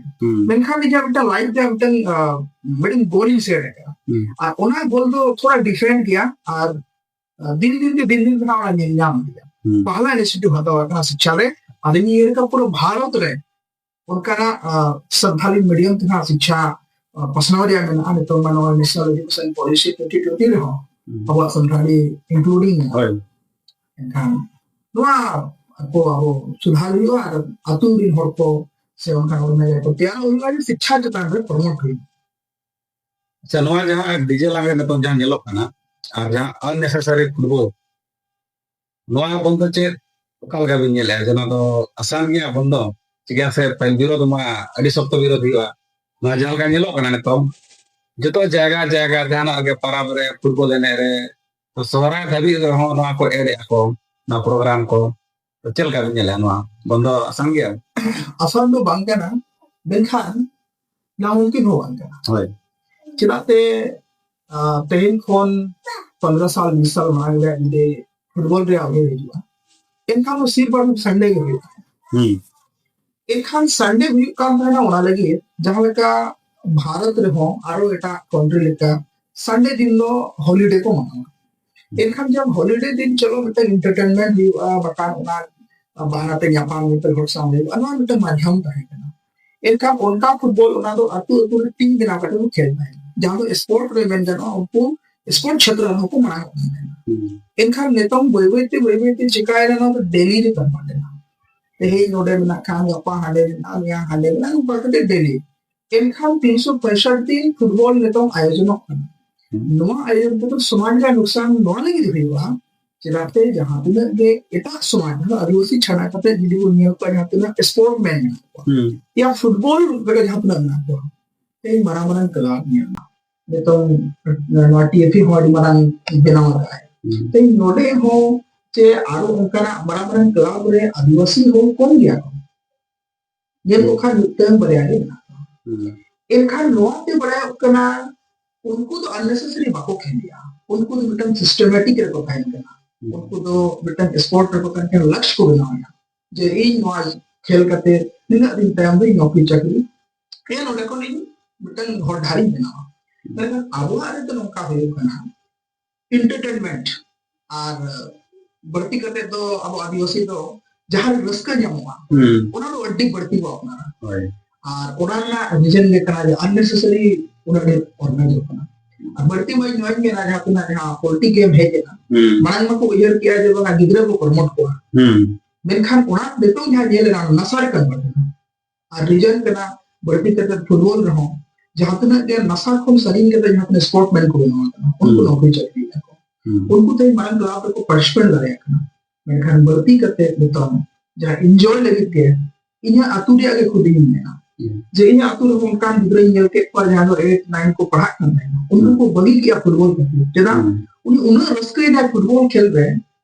ᱢᱮᱱᱠᱷᱟᱱ ᱱᱤᱡᱮᱨᱟᱜ ᱢᱤᱫᱴᱟᱝ ᱞᱟᱭᱤᱯᱷ ᱨᱮ ᱢᱤᱫᱴᱟᱝ ᱢᱤᱫᱴᱟᱝ ᱜᱳᱞ ᱤᱧ ᱥᱮᱴ ᱟᱠᱟᱫᱟ᱾ ᱟᱨ ᱚᱱᱟ ᱜᱳᱞ ᱫᱚ ᱛᱷᱚᱲᱟ ᱰᱤᱯᱷᱟᱨᱮᱱᱴ ᱜᱮᱭᱟ᱾ ᱟᱨ ᱫᱤᱱ ᱫᱤᱱ ᱛᱮ ᱫᱤᱱ ᱫᱤᱱ ᱛᱮ ᱚᱱᱟ ᱧᱮᱞ ᱧᱟᱢ ᱜᱮᱭᱟ᱾ ᱯᱟᱦᱞᱟ ᱤᱱᱤᱥᱤᱭᱮᱴᱤᱵᱷ ᱦᱟᱛᱟᱣ ᱟᱠᱟᱱᱟ ᱥᱤᱠᱪᱷᱟ ᱨᱮ᱾ ᱟᱨ ᱤᱧ ᱩᱭᱦᱟᱹᱨ ᱠᱟᱜ ᱯᱩᱨᱟᱹ ᱵᱷᱟᱨᱚᱛ ᱨᱮ ᱚᱱᱠᱟᱱᱟᱜ ᱥᱟᱱᱛᱷᱟᱞᱤ ᱢᱤᱰᱤᱭᱟᱢ ᱛᱮ ᱱᱟᱜ ᱥᱤᱠᱪᱷᱟ ᱯᱟᱥᱱᱟᱣ ᱨᱮᱭᱟᱜ ᱢᱮᱱᱟᱜᱼᱟ᱾ ᱱᱤᱛᱚᱝ ᱢᱟ ᱱᱚᱣᱟ national education policy twenty twenty ᱨᱮᱦᱚᱸ ᱟᱵᱚᱣᱟᱜ ᱥᱟᱱᱛᱷᱟᱞᱤ ᱤᱱᱠᱞᱩᱰᱤᱝ ᱢᱮᱱᱟᱜᱼᱟ᱾ ᱮᱱᱠᱷᱟᱱ ᱱᱚᱣᱟ ᱠᱚ ᱟᱵᱚ ᱥᱩᱫᱷᱟᱨ ᱦᱩᱭᱩᱜᱼᱟ᱾ ᱟᱨ ᱟᱹᱛᱩ ᱨᱮᱱ ᱦᱚᱲ ᱠᱚ ᱥᱮ ᱚᱱᱠᱟᱱ ᱦᱚᱲ ᱠᱚ ᱛᱮᱭᱟᱨ ᱦᱩᱭᱩᱜᱼᱟ ᱡᱮ ᱥᱤᱠᱪᱷᱟ ᱪᱮᱛᱟᱱ ᱨᱮ ᱯᱨᱚᱢᱳᱴ ᱦᱩᱭᱩᱜᱼᱟ᱾ ᱟᱪᱪᱷᱟ, ᱱᱚᱣᱟ ᱡᱟᱦᱟᱸ ᱰᱤᱡᱮ ᱞᱟᱜᱽᱲᱮ ᱱᱤᱛᱚᱝ ᱡᱟᱦᱟᱸ ᱧᱮᱞᱚᱜ ᱠᱟᱱᱟ ᱟᱨ ᱡᱟᱦᱟᱸ unnecessary ᱯᱷᱩᱴᱵᱚᱞ, ᱱᱚᱣᱟ ᱵᱚᱱᱫᱚ ᱪᱮᱫ ᱚᱠᱟ ᱞᱮᱠᱟ ᱵᱤᱱ ᱧᱮᱞᱮᱫᱼᱟ? ᱡᱮ ᱱᱚᱣᱟ ᱫᱚ ᱟᱥᱟᱱ ᱜᱮᱭᱟ ᱵᱚᱱᱫᱚ? ᱪᱮᱫᱟᱜ ᱥᱮ ᱯᱟᱹᱦᱤᱞ ᱵᱤᱨᱳᱫᱷ ᱢᱟ ᱟᱹᱰᱤ ᱥᱚᱠᱛᱚ ᱵᱤᱨᱳᱫᱷ ᱦᱩᱭᱩᱜᱼᱟ᱾ ᱱᱚᱣᱟ ᱡᱟᱦᱟᱸ ᱞᱮᱠᱟ ᱧᱮᱞᱚᱜ ᱠᱟᱱᱟ ᱱᱤᱛᱚᱝ, ᱡᱚᱛᱚ ᱡᱟᱭᱜᱟ ᱡᱟᱭᱜᱟ ᱡᱟᱦᱟᱱᱟᱜ ᱨᱮᱜᱮ ᱯᱟᱨᱟᱵᱽ ᱨᱮ ᱯᱷᱩᱴᱵᱚᱞ ᱮᱱᱮᱡ ᱨᱮ ᱥᱚᱦᱨᱟᱭ ᱫᱷᱟᱹᱵᱤᱡ ᱨᱮᱦᱚᱸ ᱱᱚᱣᱟ ᱠᱚ ᱮᱰ ᱮᱫᱼᱟ ᱠᱚ, ᱱᱚᱣᱟ ᱯᱨᱳᱜᱨᱟᱢ ᱠᱚ᱾ ᱛᱚ ᱪᱮᱫ ᱞᱮᱠᱟ ᱵᱤᱱ ᱧᱮᱞᱟ, ᱱᱚᱣᱟ ᱵᱚᱱᱫᱚ ᱟᱥᱟᱱ ᱜᱮᱭᱟ? ᱟᱥᱟᱱ ᱫᱚ ᱵᱟᱝ ᱠᱟᱱᱟ, ᱢᱮᱱᱠᱷᱟᱱ ᱱᱟᱢᱩᱢᱠᱤᱱ ᱦᱚᱸ ᱵᱟᱝ ᱠᱟᱱᱟ᱾ ᱦᱳᱭ᱾ ᱪᱮᱫᱟᱜ ᱛᱮ, ᱟᱸ, ᱛᱮᱦᱮᱧ ᱠᱷᱚᱱ ᱯᱚᱱᱫᱽᱨᱚ ᱥᱟᱞ, ᱵᱤᱥ ᱥᱟᱞ ᱢᱟᱲᱟᱝ ᱨᱮ ᱡᱩᱫᱤ ᱯᱷᱩᱴᱵᱚᱞ ᱨᱮᱭᱟᱜ ᱩᱭᱦᱟᱹᱨ ᱦᱤᱡᱩᱜᱼᱟ, ᱮᱱᱠᱷᱟᱱ ᱫᱚ ᱥᱤᱨᱯᱟᱨ ᱥᱟᱱᱰᱮ ᱜᱮ ᱦᱩᱭᱩᱜᱼᱟ᱾ ᱦᱩᱸ᱾ ᱮᱱᱠᱷᱟᱱ ᱥᱟᱱᱰᱮ ᱦᱩᱭᱩᱜ ᱠᱟᱱ ᱛᱟᱦᱮᱱᱟ ᱚᱱᱟ ᱞᱟᱹᱜᱤᱫ, ᱡᱟᱦᱟᱸ ᱞᱮᱠᱟ ᱵᱷᱟᱨᱚᱛ ᱨᱮᱦᱚᱸ ᱟᱨᱚ ᱮᱴᱟᱜ ᱠᱟᱱᱴᱨᱤ ᱞᱮᱠᱟ ᱥᱟᱱᱰᱮ ᱫᱤᱱ ᱫᱚ ᱦᱚᱞᱤᱰᱮ ᱠᱚ ᱢᱟᱱᱟᱣᱟ᱾ ᱮᱱᱠᱷᱟᱱ ᱡᱟᱦᱟᱸ ᱦᱚᱞᱤᱰᱮ ᱫᱤᱱ, ᱪᱚᱞᱚ ᱢᱤᱫᱴᱟᱝ ᱮᱱᱴᱟᱨᱴᱮᱱᱢᱮᱱᱴ ᱦᱩᱭᱩᱜᱼᱟ, ᱵᱟᱠᱷᱟᱱ ᱚᱱᱟ ᱵᱟᱦᱟᱱᱟ ᱛᱮ ᱧᱟᱯᱟᱢ ᱧᱮᱯᱮᱞ ᱦᱚᱲ ᱥᱟᱶ ᱦᱩᱭᱩᱜᱼᱟ, ᱱᱚᱣᱟ ᱢᱤᱫᱴᱟᱝ ᱢᱟᱫᱽᱫᱷᱚᱢ ᱛᱟᱦᱮᱸ ᱠᱟᱱᱟ᱾ ᱮᱱᱠᱷᱟᱱ ᱚᱱᱠᱟ ᱯᱷᱩᱴᱵᱚᱞ ᱚᱱᱟ ᱫᱚ ᱟᱹᱛᱩ ᱟᱹᱛᱩ ᱨᱮ ᱴᱤᱢ ᱵᱮᱱᱟᱣ ᱠᱟᱛᱮ ᱠᱚ ᱠᱷᱮᱞ ᱛᱟᱦᱮᱸᱱᱟ, ᱡᱟᱦᱟᱸ ᱫᱚ ᱥᱯᱳᱨᱴ ᱨᱮ ᱢᱮᱱ ᱜᱟᱱᱚᱜᱼᱟ, ᱩᱱᱠᱩ ᱥᱯᱳᱨᱴ ᱪᱷᱮᱛᱨᱚ ᱨᱮᱦᱚᱸ ᱠᱚ ᱢᱟᱲᱟᱝ ᱚᱜ ᱠᱟᱱ ᱛᱟᱦᱮᱸᱱᱟ᱾ ᱮᱱᱠᱷᱟᱱ ᱱᱤᱛᱚᱝ ᱵᱟᱹᱭ ᱵᱟᱹᱭ ᱛᱮ, ᱵᱟᱹᱭ ᱵᱟᱹᱭ ᱛᱮ ᱪᱤᱠᱟᱭᱮᱱᱟ, ᱱᱚᱣᱟ ᱫᱚ ᱰᱮᱞᱤ ᱨᱮ ᱠᱚᱱᱵᱷᱟᱨᱴ ᱮᱱᱟ᱾ ᱛᱮᱦᱮᱧ ᱱᱚᱰᱮ ᱢᱮᱱᱟᱜ ᱠᱷᱟᱱ, ᱜᱟᱯᱟ ᱦᱟᱸᱰᱮ ᱢᱮᱱᱟᱜᱼᱟ, ᱢᱮᱭᱟᱝ ᱦᱟᱸᱰᱮ ᱢᱮᱱᱟᱜᱼᱟ, ᱚᱱᱠᱟ ᱠᱟᱛᱮ ᱰᱮᱞᱤ᱾ ᱮᱱᱠᱷᱟᱱ ᱛᱤᱱᱥᱚ ᱯᱚᱸᱭᱥᱚᱴᱴᱤ ᱫᱤᱱ ᱯᱷᱩᱴᱵᱚᱞ ᱱᱤᱛᱚᱝ ᱟᱭᱳᱡᱚᱱᱚᱜ ᱠᱟᱱᱟ᱾ ᱱᱚᱣᱟ ᱟᱭᱳᱡᱚᱱ ᱛᱮᱫᱚ ᱥᱚᱢᱟᱡᱽ ᱨᱮᱭᱟᱜ ᱞᱚᱠᱥᱟᱱ ᱱᱚᱣᱟ ᱞᱟᱹᱜᱤᱫ ᱦᱩᱭᱩᱜᱼᱟ, ᱪᱮᱫᱟᱜ ᱥᱮ ᱡᱟᱦᱟᱸ ᱛᱤᱱᱟᱹᱜ ᱜᱮ ᱮᱴᱟᱜ ᱥᱚᱢᱟᱡᱽ, ᱟᱹᱫᱤᱵᱟᱹᱥᱤ ᱪᱷᱟᱲᱟ ᱠᱟᱛᱮ ᱡᱩᱫᱤ ᱵᱚᱱ ᱧᱮᱞ ᱠᱚᱣᱟ, ᱡᱟᱦᱟᱸ ᱛᱤᱱᱟᱹᱜ ᱥᱯᱳᱨᱴ ᱢᱮᱱ ᱢᱮᱱᱟᱜ ᱠᱚᱣᱟ, ᱭᱟ ᱯᱷᱩᱴᱵᱚᱞ ᱨᱮᱜᱮ ᱡᱟᱦᱟᱸ ᱛᱤᱱᱟᱹᱜ ᱢᱮᱱᱟᱜ ᱠᱚᱣᱟ, ᱛᱮᱦᱮᱧ ᱢᱟᱨᱟᱝ ᱢᱟᱨᱟᱝ ᱠᱞᱟᱵᱽ ᱧᱮᱞ ᱢᱮ᱾ ᱱᱤᱛᱚᱝ ᱱᱚᱣᱟ ᱴᱤ ᱮᱯᱷ ᱮ ᱦᱚᱸ ᱟᱹᱰᱤ ᱢᱟᱨᱟᱝ ᱵᱮᱱᱟᱣ ᱟᱠᱟᱫᱼᱟᱭ᱾ ᱛᱮᱦᱮᱧ ᱱᱚᱰᱮ ᱦᱚᱸ ᱪᱮ ᱟᱨᱚ ᱚᱱᱠᱟᱱᱟᱜ ᱢᱟᱨᱟᱝ ᱢᱟᱨᱟᱝ ᱠᱞᱟᱵᱽ ᱨᱮ ᱟᱹᱫᱤᱵᱟᱹᱥᱤ ᱦᱚᱲ ᱠᱚᱢ ᱜᱮᱭᱟ ᱠᱚ᱾ ᱧᱮᱞ ᱠᱚ ᱠᱷᱟᱱ ᱢᱤᱫᱴᱟᱝ ᱵᱟᱨᱭᱟ ᱜᱮ ᱢᱮᱱᱟᱜ ᱠᱚᱣᱟ᱾ ᱮᱱᱠᱷᱟᱱ ᱱᱚᱣᱟ ᱛᱮ ᱵᱟᱲᱟᱭᱚᱜ ᱠᱟᱱᱟ, ᱩᱱᱠᱩ ᱫᱚ ᱟᱱᱱᱮᱥᱮᱥᱟᱨᱤ ᱵᱟᱠᱚ ᱠᱷᱮᱞ ᱜᱮᱭᱟ, ᱩᱱᱠᱩ ᱫᱚ ᱢᱤᱫᱴᱟᱝ ᱥᱤᱥᱴᱮᱢᱮᱴᱤᱠ ᱨᱮᱠᱚ ᱛᱟᱦᱮᱱ ᱠᱟᱱᱟ᱾ ᱩᱱᱠᱩ ᱫᱚ ᱢᱤᱫᱴᱟᱝ ᱥᱯᱳᱨᱴ ᱨᱮᱠᱚ ᱛᱟᱦᱮᱱ ᱠᱟᱱᱟ, ᱞᱟᱠᱥ ᱠᱚ ᱵᱮᱱᱟᱣ ᱮᱫᱟ ᱡᱮ ᱤᱧ ᱱᱚᱣᱟ ᱠᱷᱮᱞ ᱠᱟᱛᱮ ᱱᱤᱱᱟᱹᱜ ᱫᱤᱱ ᱛᱟᱭᱚᱢ ᱫᱚ ᱤᱧ ᱱᱚᱠᱨᱤ ᱪᱟᱹᱠᱨᱤ ᱮ ᱱᱚᱰᱮ ᱠᱷᱚᱱ ᱤᱧ ᱢᱤᱫᱴᱟᱝ ᱦᱚᱨ ᱰᱟᱦᱟᱨᱤᱧ ᱵᱮᱱᱟᱣᱟ᱾ ᱢᱮᱱᱠᱷᱟᱱ ᱟᱵᱚᱣᱟᱜ ᱨᱮᱫᱚ ᱱᱚᱝᱠᱟ ᱦᱩᱭᱩᱜ ᱠᱟᱱᱟ, ᱮᱱᱴᱟᱨᱴᱮᱱᱢᱮᱱᱴ ᱟᱨ ᱵᱟᱹᱲᱛᱤ ᱠᱟᱛᱮ ᱫᱚ ᱟᱵᱚ ᱟᱹᱫᱤᱵᱟᱹᱥᱤ ᱫᱚ ᱡᱟᱦᱟᱸ ᱨᱮ ᱨᱟᱹᱥᱠᱟᱹ ᱧᱟᱢᱚᱜᱼᱟ, ᱚᱱᱟ ᱫᱚ ᱟᱹᱰᱤ ᱵᱟᱹᱲᱛᱤ ᱵᱚ ᱟᱯᱱᱟᱨᱟ᱾ ᱟᱨ ᱚᱱᱟ ᱨᱮᱱᱟᱜ ᱨᱤᱡᱮᱱ ᱜᱮ ᱠᱟᱱᱟ ᱡᱮ ᱟᱱᱱᱮᱥᱮᱥᱟᱨᱤ ᱩᱱᱟᱹᱜ ᱰᱷᱮᱨ ᱚᱨᱜᱟᱱᱟᱭᱤᱡᱚᱜ ᱠᱟᱱᱟ᱾ ᱟᱨ ᱵᱟᱹᱲᱛᱤ ᱢᱟ ᱤᱧ ᱱᱚᱣᱟᱧ ᱢᱮᱱᱟ, ᱡᱟᱦᱟᱸ ᱛᱤᱱᱟᱹᱜ ᱡᱟᱦᱟᱸ ᱯᱚᱞᱴᱤ ᱜᱮᱢ ᱦᱮᱡ ᱮᱱᱟ, ᱢᱟᱲᱟᱝ ᱢᱟᱠᱚ ᱩᱭᱦᱟᱹᱨ ᱠᱮᱜᱼᱟ ᱡᱮ ᱵᱟᱝᱟ ᱜᱤᱫᱽᱨᱟᱹ ᱵᱚ ᱯᱨᱚᱢᱳᱴ ᱠᱚᱣᱟ, ᱢᱮᱱᱠᱷᱟᱱ ᱚᱱᱟ ᱱᱤᱛᱚᱝ ᱡᱟᱦᱟᱸ ᱧᱮᱞ ᱮᱱᱟ, ᱱᱟᱥᱟ ᱨᱮ ᱠᱚᱱᱵᱷᱟᱨᱴ ᱮᱱᱟ᱾ ᱟᱨ ᱨᱤᱡᱮᱱ ᱠᱟᱱᱟ ᱵᱟᱹᱲᱛᱤ ᱠᱟᱛᱮ ᱯᱷᱩᱴᱵᱚᱞ ᱨᱮᱦᱚᱸ ᱡᱟᱦᱟᱸ ᱛᱤᱱᱟᱹᱜ ᱜᱮ ᱱᱟᱥᱟ ᱠᱷᱚᱱ ᱥᱟᱺᱜᱤᱧ ᱠᱟᱛᱮ ᱡᱟᱦᱟᱸ ᱛᱤᱱᱟᱹᱜ ᱥᱯᱳᱨᱴ ᱢᱮᱱ ᱠᱚ ᱵᱮᱱᱟᱣ ᱟᱠᱟᱱᱟ, ᱩᱱᱠᱩ ᱱᱚᱠᱨᱤ ᱪᱟᱹᱠᱨᱤᱭᱮᱫᱟ ᱠᱚ᱾ ᱩᱱᱠᱩ ᱛᱮᱦᱮᱧ ᱢᱟᱨᱟᱝ ᱠᱞᱟᱵᱽ ᱨᱮᱠᱚ ᱯᱟᱨᱴᱤᱥᱤᱯᱮᱴ ᱫᱟᱲᱮᱭᱟᱜ ᱠᱟᱱᱟ᱾ ᱢᱮᱱᱠᱷᱟᱱ ᱵᱟᱹᱲᱛᱤ ᱠᱟᱛᱮ ᱱᱤᱛᱚᱝ ᱡᱟᱦᱟᱸ ᱤᱱᱡᱚᱭ ᱞᱟᱹᱜᱤᱫ ᱜᱮ ᱤᱧᱟᱹᱜ ᱟᱹᱛᱩ ᱨᱮᱭᱟᱜ ᱜᱮ ᱠᱷᱩᱫᱤᱧ ᱢᱮᱱᱟ, ᱡᱮ ᱤᱧᱟᱹᱜ ᱟᱹᱛᱩ ᱨᱮᱦᱚᱸ ᱚᱱᱠᱟᱱ ᱜᱤᱫᱽᱨᱟᱹᱧ ᱧᱮᱞ ᱠᱮᱫ ᱠᱚᱣᱟ ᱡᱟᱦᱟᱸ ᱫᱚ ᱮᱭᱤᱴ ᱱᱟᱭᱤᱱ ᱠᱚ ᱯᱟᱲᱦᱟᱜ ᱠᱟᱱ ᱛᱟᱦᱮᱸᱱᱟ, ᱩᱱᱠᱩ ᱠᱚ ᱵᱟᱹᱜᱤ ᱠᱮᱜᱼᱟ ᱯᱷᱩᱴᱵᱚᱞ ᱠᱷᱟᱹᱛᱤᱨ᱾ ᱪᱮᱫᱟᱜ? ᱩᱱᱤ ᱩᱱᱟᱹᱜ ᱨᱟᱹᱥᱠᱟᱹᱭᱮᱫᱟᱭ ᱯᱷᱩᱴᱵᱚᱞ ᱠᱷᱮᱞ ᱨᱮ,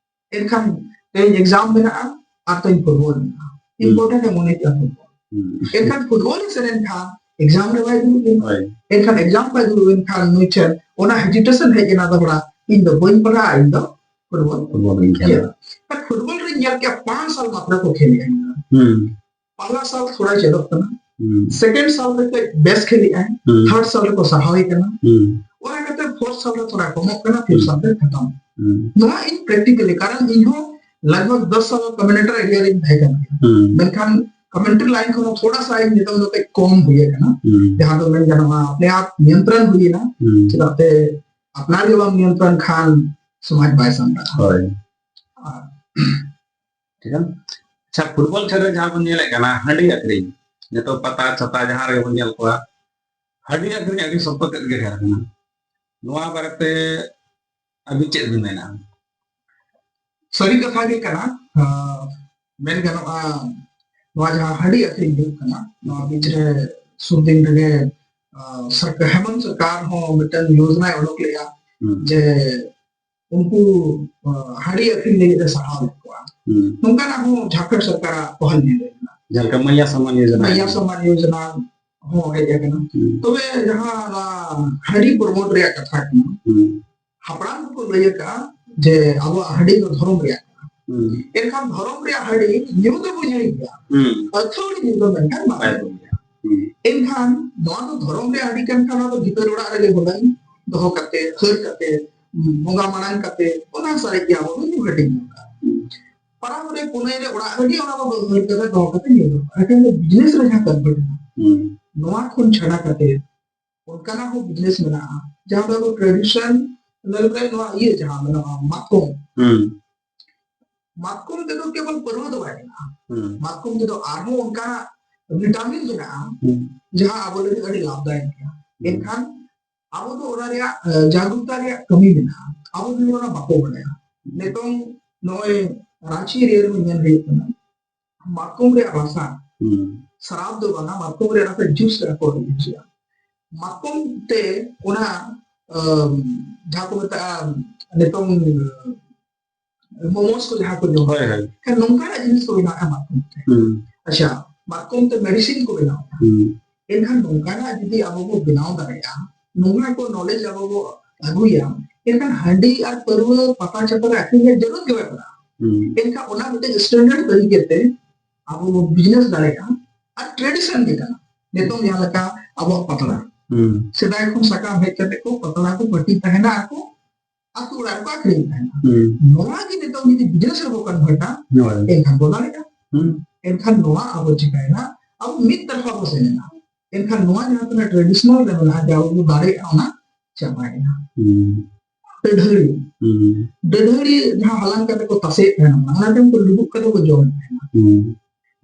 ᱮᱱᱠᱷᱟᱱ ᱛᱮᱦᱮᱧ ᱮᱠᱡᱟᱢ ᱢᱮᱱᱟᱜᱼᱟ ᱟᱨ ᱛᱮᱦᱮᱧ ᱯᱷᱩᱴᱵᱚᱞ ᱢᱮᱱᱟᱜᱼᱟ, ᱤᱢᱯᱚᱨᱴᱮᱱᱴ ᱮ ᱢᱚᱱᱮ ᱠᱮᱜᱼᱟ ᱯᱷᱩᱴᱵᱚᱞ᱾ ᱮᱱᱠᱷᱟᱱ ᱯᱷᱩᱴᱵᱚᱞ ᱮ ᱥᱮᱱ ᱮᱱᱠᱷᱟᱱ ᱮᱠᱡᱟᱢ ᱨᱮ ᱵᱟᱭ ᱫᱩᱲᱩᱵ ᱞᱮᱱᱟ᱾ ᱮᱱᱠᱷᱟᱱ ᱮᱠᱡᱟᱢ ᱵᱟᱭ ᱫᱩᱲᱩᱵ ᱮᱱᱠᱷᱟᱱ ᱱᱩᱭ ᱴᱷᱮᱱ ᱚᱱᱟ ᱦᱮᱡᱤᱴᱮᱥᱚᱱ ᱦᱮᱡ ᱮᱱᱟ, ᱫᱚᱦᱲᱟ ᱤᱧ ᱫᱚ ᱵᱟᱹᱧ ᱯᱟᱲᱦᱟᱜᱼᱟ, ᱤᱧ ᱫᱚ ᱯᱷᱩᱴᱵᱚᱞ ᱯᱷᱩᱴᱵᱚᱞ ᱤᱧ ᱠᱷᱮᱞᱟ᱾ ᱠᱷᱮᱞᱟ᱾ ᱟᱨ ᱯᱷᱩᱴᱵᱚᱞ ᱨᱤᱧ ᱧᱮᱞ ᱠᱮᱜᱼᱟ ᱯᱟᱸᱪ ᱥᱟᱞ ᱢᱟᱛᱨᱚ ᱠᱚ ᱠᱷᱮᱞᱮᱜᱼᱟ᱾ ᱯᱟᱦᱞᱟ ᱥᱟᱞ ᱛᱷᱚᱲᱟ ᱪᱮᱫᱚᱜ ᱠᱟᱱᱟ, ᱦᱩᱸ᱾ Second ᱥᱟᱞ ᱨᱮ ᱠᱟᱹᱡ ᱵᱮᱥ ᱠᱷᱮᱞᱮᱜᱼᱟᱭ, ᱦᱩᱸ᱾ Third ᱥᱟᱞ ᱨᱮᱠᱚ ᱥᱟᱦᱟᱣᱮ ᱠᱟᱱᱟ᱾ ᱦᱩᱸ᱾ ᱚᱱᱟ ᱠᱟᱛᱮ fourth ᱥᱟᱞ ᱨᱮ ᱛᱷᱚᱲᱟ ᱠᱚᱢᱚᱜ ᱠᱟᱱᱟ, fifth ᱦᱩᱸ᱾ ᱥᱟᱞ ᱨᱮ ᱠᱷᱟᱛᱚᱢ᱾ ᱦᱩᱸ᱾ ᱱᱚᱣᱟ ᱤᱧ practically, ᱠᱟᱨᱚᱱ ᱤᱧ ᱦᱚᱸ ᱞᱟᱜᱽ ᱵᱷᱟᱜᱽ ᱫᱚᱥ ᱥᱟᱞ ᱠᱚᱢᱮᱱᱴᱮᱴᱚᱨ ᱮᱨᱤᱭᱟ ᱨᱤᱧ ᱛᱟᱦᱮᱸ ᱠᱟᱱ ᱜᱮᱭᱟ᱾ ᱦᱩᱸ᱾ ᱢᱮᱱᱠᱷᱟᱱ ᱠᱚᱢᱮᱱᱴᱨᱤ ᱞᱟᱭᱤᱱ ᱠᱷᱚᱱ ᱦᱚᱸ ᱛᱷᱚᱲᱟ ᱥᱟ ᱤᱧ ᱱᱤᱛᱚᱝ ᱫᱚ ᱠᱟᱹᱡ ᱠᱚᱢ ᱦᱩᱭ ᱟᱠᱟᱱᱟ, ᱦᱩᱸ᱾ ᱡᱟᱦᱟᱸ ᱫᱚ ᱢᱮᱱ ᱜᱟᱱᱚᱜᱼᱟ ᱟᱯᱱᱮ ᱟᱯ ᱱᱤᱭᱚᱱᱛᱨᱚᱱ ᱦᱩᱭ ᱮᱱᱟ, ᱦᱩᱸ᱾ ᱪᱮᱫᱟᱜ ᱥᱮ ᱟᱯᱱᱟᱨ ᱜᱮ ᱵᱟᱢ ᱱᱤᱭᱚᱱᱛᱨᱚᱱ ᱠᱷᱟᱱ ᱥᱚᱢᱟᱡᱽ ᱵᱟᱭ ᱥᱟᱢᱴᱟᱜᱼᱟ᱾ ᱦᱳᱭ᱾ ᱟᱨ ᱴᱷᱤᱠ ᱜᱮᱭᱟ᱾ ᱟᱪᱪᱷᱟ, ᱯᱷᱩᱴᱵᱚᱞ ᱠᱷᱮᱞ ᱨᱮ ᱡᱟᱦᱟᱸ ᱵᱚᱱ ᱧᱮᱞᱮᱫ ᱠᱟᱱᱟ ᱦᱟᱺᱰᱤ ᱟᱹᱠᱷᱨᱤᱧ, ᱱᱤᱛᱚᱜ ᱯᱟᱛᱟ ᱪᱷᱟᱛᱟ ᱡᱟᱦᱟᱸ ᱨᱮᱜᱮ ᱵᱚᱱ ᱧᱮᱞ ᱠᱚᱣᱟ, ᱦᱟᱺᱰᱤ ᱟᱹᱠᱷᱨᱤᱧ ᱟᱹᱰᱤ ᱥᱚᱠᱛᱚ ᱛᱮᱫ ᱜᱮ ᱰᱷᱮᱨ ᱟᱠᱟᱱᱟ᱾ ᱱᱚᱣᱟ ᱵᱟᱨᱮᱛᱮ ᱟᱹᱵᱤᱱ ᱪᱮᱫ ᱵᱤᱱ ᱢᱮᱱᱟ? ᱥᱟᱹᱨᱤ ᱠᱟᱛᱷᱟ ᱜᱮ ᱠᱟᱱᱟ᱾ ᱟᱸ, ᱢᱮᱱ ᱜᱟᱱᱚᱜᱼᱟ, ᱱᱚᱣᱟ ᱡᱟᱦᱟᱸ ᱦᱟᱺᱰᱤ ᱟᱹᱠᱷᱨᱤᱧ ᱦᱩᱭᱩᱜ ᱠᱟᱱᱟ, ᱱᱚᱣᱟ ᱵᱤᱪ ᱨᱮ ᱥᱩᱨ ᱫᱤᱱ ᱨᱮᱜᱮ, ᱟᱸ, ᱥᱚᱨᱠᱟᱨ, ᱦᱮᱢᱚᱱᱛ ᱥᱚᱨᱠᱟᱨ ᱦᱚᱸ ᱢᱤᱫᱴᱟᱝ ᱭᱳᱡᱽᱱᱟᱭ ᱚᱰᱚᱠ ᱞᱮᱫᱼᱟ, ᱦᱩᱸ᱾ ᱡᱮ ᱩᱱᱠᱩ, ᱟᱸ, ᱦᱟᱺᱰᱤ ᱟᱹᱠᱷᱨᱤᱧ ᱞᱟᱹᱜᱤᱫ ᱮ ᱥᱟᱦᱟᱣ ᱞᱮᱫ ᱠᱚᱣᱟ᱾ ᱦᱩᱸ᱾ ᱱᱚᱝᱠᱟᱱᱟᱜ ᱦᱚᱸ ᱡᱷᱟᱲᱠᱷᱚᱸᱰ ᱥᱚᱨᱠᱟᱨᱟᱜ ᱯᱚᱦᱚᱞ ᱧᱮᱞ ᱦᱩᱭ ᱠᱟᱱᱟ᱾ ᱡᱟᱦᱟᱸ ᱞᱮᱠᱟ ᱢᱟᱭᱟ ᱥᱚᱢᱢᱟᱱ ᱭᱳᱡᱚᱱᱟ᱾ ᱢᱟᱭᱟ ᱥᱚᱢᱢᱟᱱ ᱭᱳᱡᱚᱱᱟ ᱦᱚᱸ ᱦᱮᱡ ᱟᱠᱟᱱᱟ᱾ ᱦᱩᱸ᱾ ᱛᱚᱵᱮ ᱡᱟᱦᱟᱸ ᱱᱚᱣᱟ ᱦᱟᱺᱰᱤ ᱯᱨᱚᱢᱳᱴ ᱨᱮᱭᱟᱜ ᱠᱟᱛᱷᱟ ᱠᱟᱱᱟ, ᱦᱩᱸ᱾ ᱦᱟᱯᱲᱟᱢ ᱠᱚᱠᱚ ᱞᱟᱹᱭ ᱟᱠᱟᱫᱼᱟ ᱡᱮ ᱟᱵᱚᱣᱟᱜ ᱦᱟᱺᱰᱤ ᱫᱚ ᱫᱷᱚᱨᱚᱢ ᱨᱮᱭᱟᱜ ᱠᱟᱱᱟ᱾ ᱦᱩᱸ᱾ ᱮᱱᱠᱷᱟᱱ ᱫᱷᱚᱨᱚᱢ ᱨᱮᱭᱟᱜ ᱦᱟᱺᱰᱤ ᱧᱩ ᱫᱚᱵᱚ ᱧᱩᱭ ᱜᱮᱭᱟ, ᱦᱩᱸ᱾ ᱟᱹᱛᱷᱟᱹᱣᱲᱤ ᱧᱩ ᱫᱚ ᱢᱮᱱᱠᱷᱟᱱ ᱵᱟᱭ ᱵᱟᱭ ᱵᱩᱜᱤᱭᱟ᱾ ᱦᱩᱸ᱾ ᱮᱱᱠᱷᱟᱱ ᱱᱚᱣᱟ ᱫᱚ ᱫᱷᱚᱨᱚᱢ ᱨᱮᱭᱟᱜ ᱦᱟᱺᱰᱤ ᱠᱟᱱ ᱠᱷᱟᱱ, ᱱᱚᱣᱟ ᱫᱚ ᱵᱷᱤᱛᱟᱹᱨ ᱚᱲᱟᱜ ᱨᱮᱜᱮ ᱦᱩᱱᱟᱹᱝ ᱫᱚᱦᱚ ᱠᱟᱛᱮ, ᱦᱟᱹᱨ ᱠᱟᱛᱮ, ᱵᱚᱸᱜᱟ ᱢᱟᱲᱟᱝ ᱠᱟᱛᱮ, ᱚᱱᱟ ᱥᱟᱨᱮᱡ ᱜᱮ ᱟᱵᱚ ᱫᱚ ᱧᱩ ᱦᱟᱹᱴᱤᱧ ᱫᱚᱨᱠᱟᱨ᱾ ᱦᱩᱸ᱾ ᱯᱟᱨᱟᱵᱽ ᱨᱮ, ᱯᱩᱱᱟᱹᱭ ᱨᱮ, ᱚᱲᱟᱜ ᱨᱮᱜᱮ ᱚᱱᱟ ᱫᱚ ᱦᱟᱹᱨ ᱠᱟᱛᱮ ᱫᱚᱦᱚ ᱠᱟᱛᱮ ᱧᱩ ᱫᱚᱨᱠᱟᱨ᱾ ᱮᱱᱠᱷᱟᱱ ᱫᱚ ᱵᱤᱡᱽᱱᱮᱥ ᱨᱮ ᱡᱟᱦᱟᱸ ᱠᱚᱱᱵᱷᱟᱨᱴ ᱮᱱᱟ, ᱦᱩᱸ᱾ ᱱᱚᱣᱟ ᱠᱷᱚᱱ ᱪᱷᱟᱰᱟ ᱠᱟᱛᱮ ᱚᱱᱠᱟᱱᱟᱜ ᱦᱚᱸ ᱵᱤᱡᱽᱱᱮᱥ ᱢᱮᱱᱟᱜᱼᱟ, ᱡᱟᱦᱟᱸ ᱫᱚ ᱟᱵᱚ ᱴᱨᱮᱰᱤᱥᱚᱱᱟᱞ ᱨᱮ ᱱᱚᱣᱟ ᱤᱭᱟᱹ ᱡᱟᱦᱟᱸ ᱢᱮᱱᱟᱜᱼᱟ, ᱢᱟᱛᱠᱚᱢ᱾ ᱦᱩᱸ᱾ ᱢᱟᱛᱠᱚᱢ ᱛᱮᱫᱚ ᱠᱮᱵᱚᱞ ᱯᱟᱹᱨᱣᱟᱹ ᱫᱚ ᱵᱟᱭ ᱵᱮᱱᱟᱜᱼᱟ᱾ ᱦᱩᱸ᱾ ᱢᱟᱛᱠᱚᱢ ᱛᱮᱫᱚ ᱟᱨᱦᱚᱸ ᱚᱱᱠᱟᱱᱟᱜ ᱵᱷᱤᱴᱟᱢᱤᱱ ᱢᱮᱱᱟᱜᱼᱟ, ᱦᱩᱸ᱾ ᱡᱟᱦᱟᱸ ᱟᱵᱚ ᱞᱟᱹᱜᱤᱫ ᱟᱹᱰᱤ ᱞᱟᱵᱷᱫᱟᱭᱚᱠ ᱜᱮᱭᱟ᱾ ᱦᱩᱸ᱾ ᱮᱱᱠᱷᱟᱱ ᱟᱵᱚ ᱫᱚ ᱚᱱᱟ ᱨᱮᱭᱟᱜ, ᱮ, ᱡᱟᱜᱽᱨᱩᱠᱛᱟ ᱨᱮᱭᱟᱜ ᱠᱟᱹᱢᱤ ᱢᱮᱱᱟᱜᱼᱟ᱾ ᱟᱵᱚ ᱫᱚ ᱚᱱᱟ ᱵᱟᱠᱚ ᱵᱟᱲᱟᱭᱟ᱾ ᱱᱤᱛᱚᱝ ᱱᱚᱜᱼᱚᱭ ᱨᱟᱸᱪᱤ ᱮᱨᱤᱭᱟ ᱨᱮ ᱧᱮᱞ ᱦᱩᱭᱩᱜ ᱠᱟᱱᱟ, ᱢᱟᱛᱠᱚᱢ ᱨᱮᱭᱟᱜ ᱨᱟᱥᱟ, ᱦᱩᱸ᱾ ᱥᱟᱨᱟᱯ ᱫᱚ ᱵᱟᱝᱟ, ᱢᱟᱛᱠᱚᱢ ᱨᱮᱭᱟᱜ ᱨᱟᱥᱟ ᱡᱩᱥ ᱨᱮ ᱠᱚ ᱤᱭᱩᱡᱟ᱾ ᱢᱟᱛᱠᱚᱢ ᱛᱮ ᱚᱱᱟ, ᱟᱢ, ᱡᱟᱦᱟᱸ ᱠᱚ ᱢᱮᱛᱟᱜᱼᱟ ᱱᱤᱛᱚᱝ ᱢᱳᱢᱳᱥ ᱠᱚ ᱡᱟᱦᱟᱸ ᱠᱚ ᱡᱚᱢᱟ, ᱦᱳᱭ, ᱦᱳᱭ᱾ ᱮᱱᱠᱷᱟᱱ ᱱᱚᱝᱠᱟᱱᱟᱜ ᱡᱤᱱᱤᱥ ᱠᱚ ᱵᱮᱱᱟᱣᱮᱫᱼᱟ ᱢᱟᱛᱠᱚᱢ ᱛᱮ᱾ ᱦᱩᱸ᱾ ᱟᱪᱪᱷᱟ, ᱢᱟᱛᱠᱚᱢ ᱛᱮ ᱢᱮᱰᱤᱥᱤᱱ ᱠᱚ ᱵᱮᱱᱟᱣᱮᱫᱼᱟ᱾ ᱦᱩᱸ᱾ ᱮᱱᱠᱷᱟᱱ ᱱᱚᱝᱠᱟᱱᱟᱜ ᱡᱩᱫᱤ ᱟᱵᱚ ᱵᱚ ᱵᱮᱱᱟᱣ ᱫᱟᱲᱮᱭᱟᱜᱼᱟ, ᱱᱚᱣᱟ ᱠᱚ ᱱᱚᱞᱮᱡᱽ ᱟᱵᱚ ᱵᱚ ᱟᱹᱜᱩᱭᱟ, ᱮᱱᱠᱷᱟᱱ ᱦᱟᱺᱰᱤ ᱟᱨ ᱯᱟᱹᱨᱣᱟᱹ ᱯᱟᱛᱟ ᱪᱷᱟᱛᱟ ᱨᱮ ᱟᱹᱠᱷᱨᱤᱧ ᱨᱮᱭᱟᱜ ᱡᱟᱹᱨᱩᱲ ᱜᱮ ᱵᱟᱭ ᱯᱟᱲᱟᱜᱼᱟ᱾ ᱦᱩᱸ᱾ ᱮᱱᱠᱷᱟᱱ ᱚᱱᱟ ᱢᱤᱫᱴᱮᱱ ᱥᱴᱮᱱᱰᱟᱨᱰ ᱛᱟᱹᱨᱤᱠᱟ ᱛᱮ ᱟᱵᱚ ᱵᱚ ᱵᱤᱡᱽᱱᱮᱥ ᱫᱟᱲᱮᱭᱟᱜᱼᱟ᱾ ᱟᱨ ᱴᱨᱮᱰᱤᱥᱚᱱ ᱜᱮ ᱠᱟᱱᱟ᱾ ᱱᱤᱛᱚᱝ ᱡᱟᱦᱟᱸ ᱞᱮᱠᱟ ᱟᱵᱚᱣᱟᱜ ᱯᱟᱛᱲᱟ, ᱦᱩᱸ ᱥᱮᱫᱟᱭ ᱠᱷᱚᱱ ᱥᱟᱠᱟᱢ ᱦᱮᱡ ᱠᱟᱛᱮ ᱠᱚ ᱯᱟᱛᱲᱟ ᱠᱚ ᱯᱟᱹᱴᱤ ᱛᱟᱦᱮᱱᱟ ᱟᱨ ᱠᱚ ᱟᱹᱛᱩ ᱚᱲᱟᱜ ᱨᱮᱠᱚ ᱟᱹᱠᱷᱨᱤᱧ ᱛᱟᱦᱮᱱᱟ᱾ ᱦᱩᱸ ᱱᱚᱣᱟ ᱜᱮ ᱱᱤᱛᱚᱝ ᱡᱩᱫᱤ ᱵᱤᱡᱽᱱᱮᱥ ᱨᱮᱵᱚ ᱠᱚᱱᱵᱷᱟᱨᱴᱟ, ᱦᱳᱭ᱾ ᱮᱱᱠᱷᱟᱱ ᱵᱚ ᱫᱟᱲᱮᱭᱟᱜᱼᱟ᱾ ᱦᱩᱸ ᱮᱱᱠᱷᱟᱱ ᱱᱚᱣᱟ ᱟᱵᱚ ᱪᱤᱠᱟᱹᱭᱮᱱᱟ, ᱟᱵᱚ ᱢᱤᱫ ᱛᱟᱨᱯᱷᱟ ᱵᱚ ᱥᱮᱱ ᱮᱱᱟ᱾ ᱮᱱᱠᱷᱟᱱ ᱱᱚᱣᱟ ᱡᱟᱦᱟᱸ ᱛᱤᱱᱟᱹᱜ ᱴᱨᱮᱰᱤᱥᱚᱱᱟᱞ ᱨᱮ ᱢᱮᱱᱟᱜᱼᱟ, ᱡᱟ ᱟᱵᱚ ᱵᱚ ᱫᱟᱲᱮᱭᱟᱜᱼᱟ, ᱚᱱᱟ ᱪᱟᱵᱟᱭᱮᱱᱟ᱾ ᱦᱩᱸ ᱰᱟᱹᱰᱷᱟᱹᱲᱤ, ᱦᱩᱸ ᱰᱟᱹᱰᱷᱟᱹᱲᱤ ᱡᱟᱦᱟᱸ ᱦᱟᱞᱟᱝ ᱠᱟᱛᱮ ᱠᱚ ᱛᱟᱥᱮᱭᱮᱫ ᱛᱟᱦᱮᱱᱟ, ᱚᱱᱟ ᱛᱟᱭᱚᱢ ᱠᱚ ᱞᱩᱵᱩᱜ ᱠᱟᱛᱮ ᱠᱚ ᱡᱚᱢᱮᱫ ᱛᱟᱦᱮᱱᱟ᱾ ᱦᱩᱸ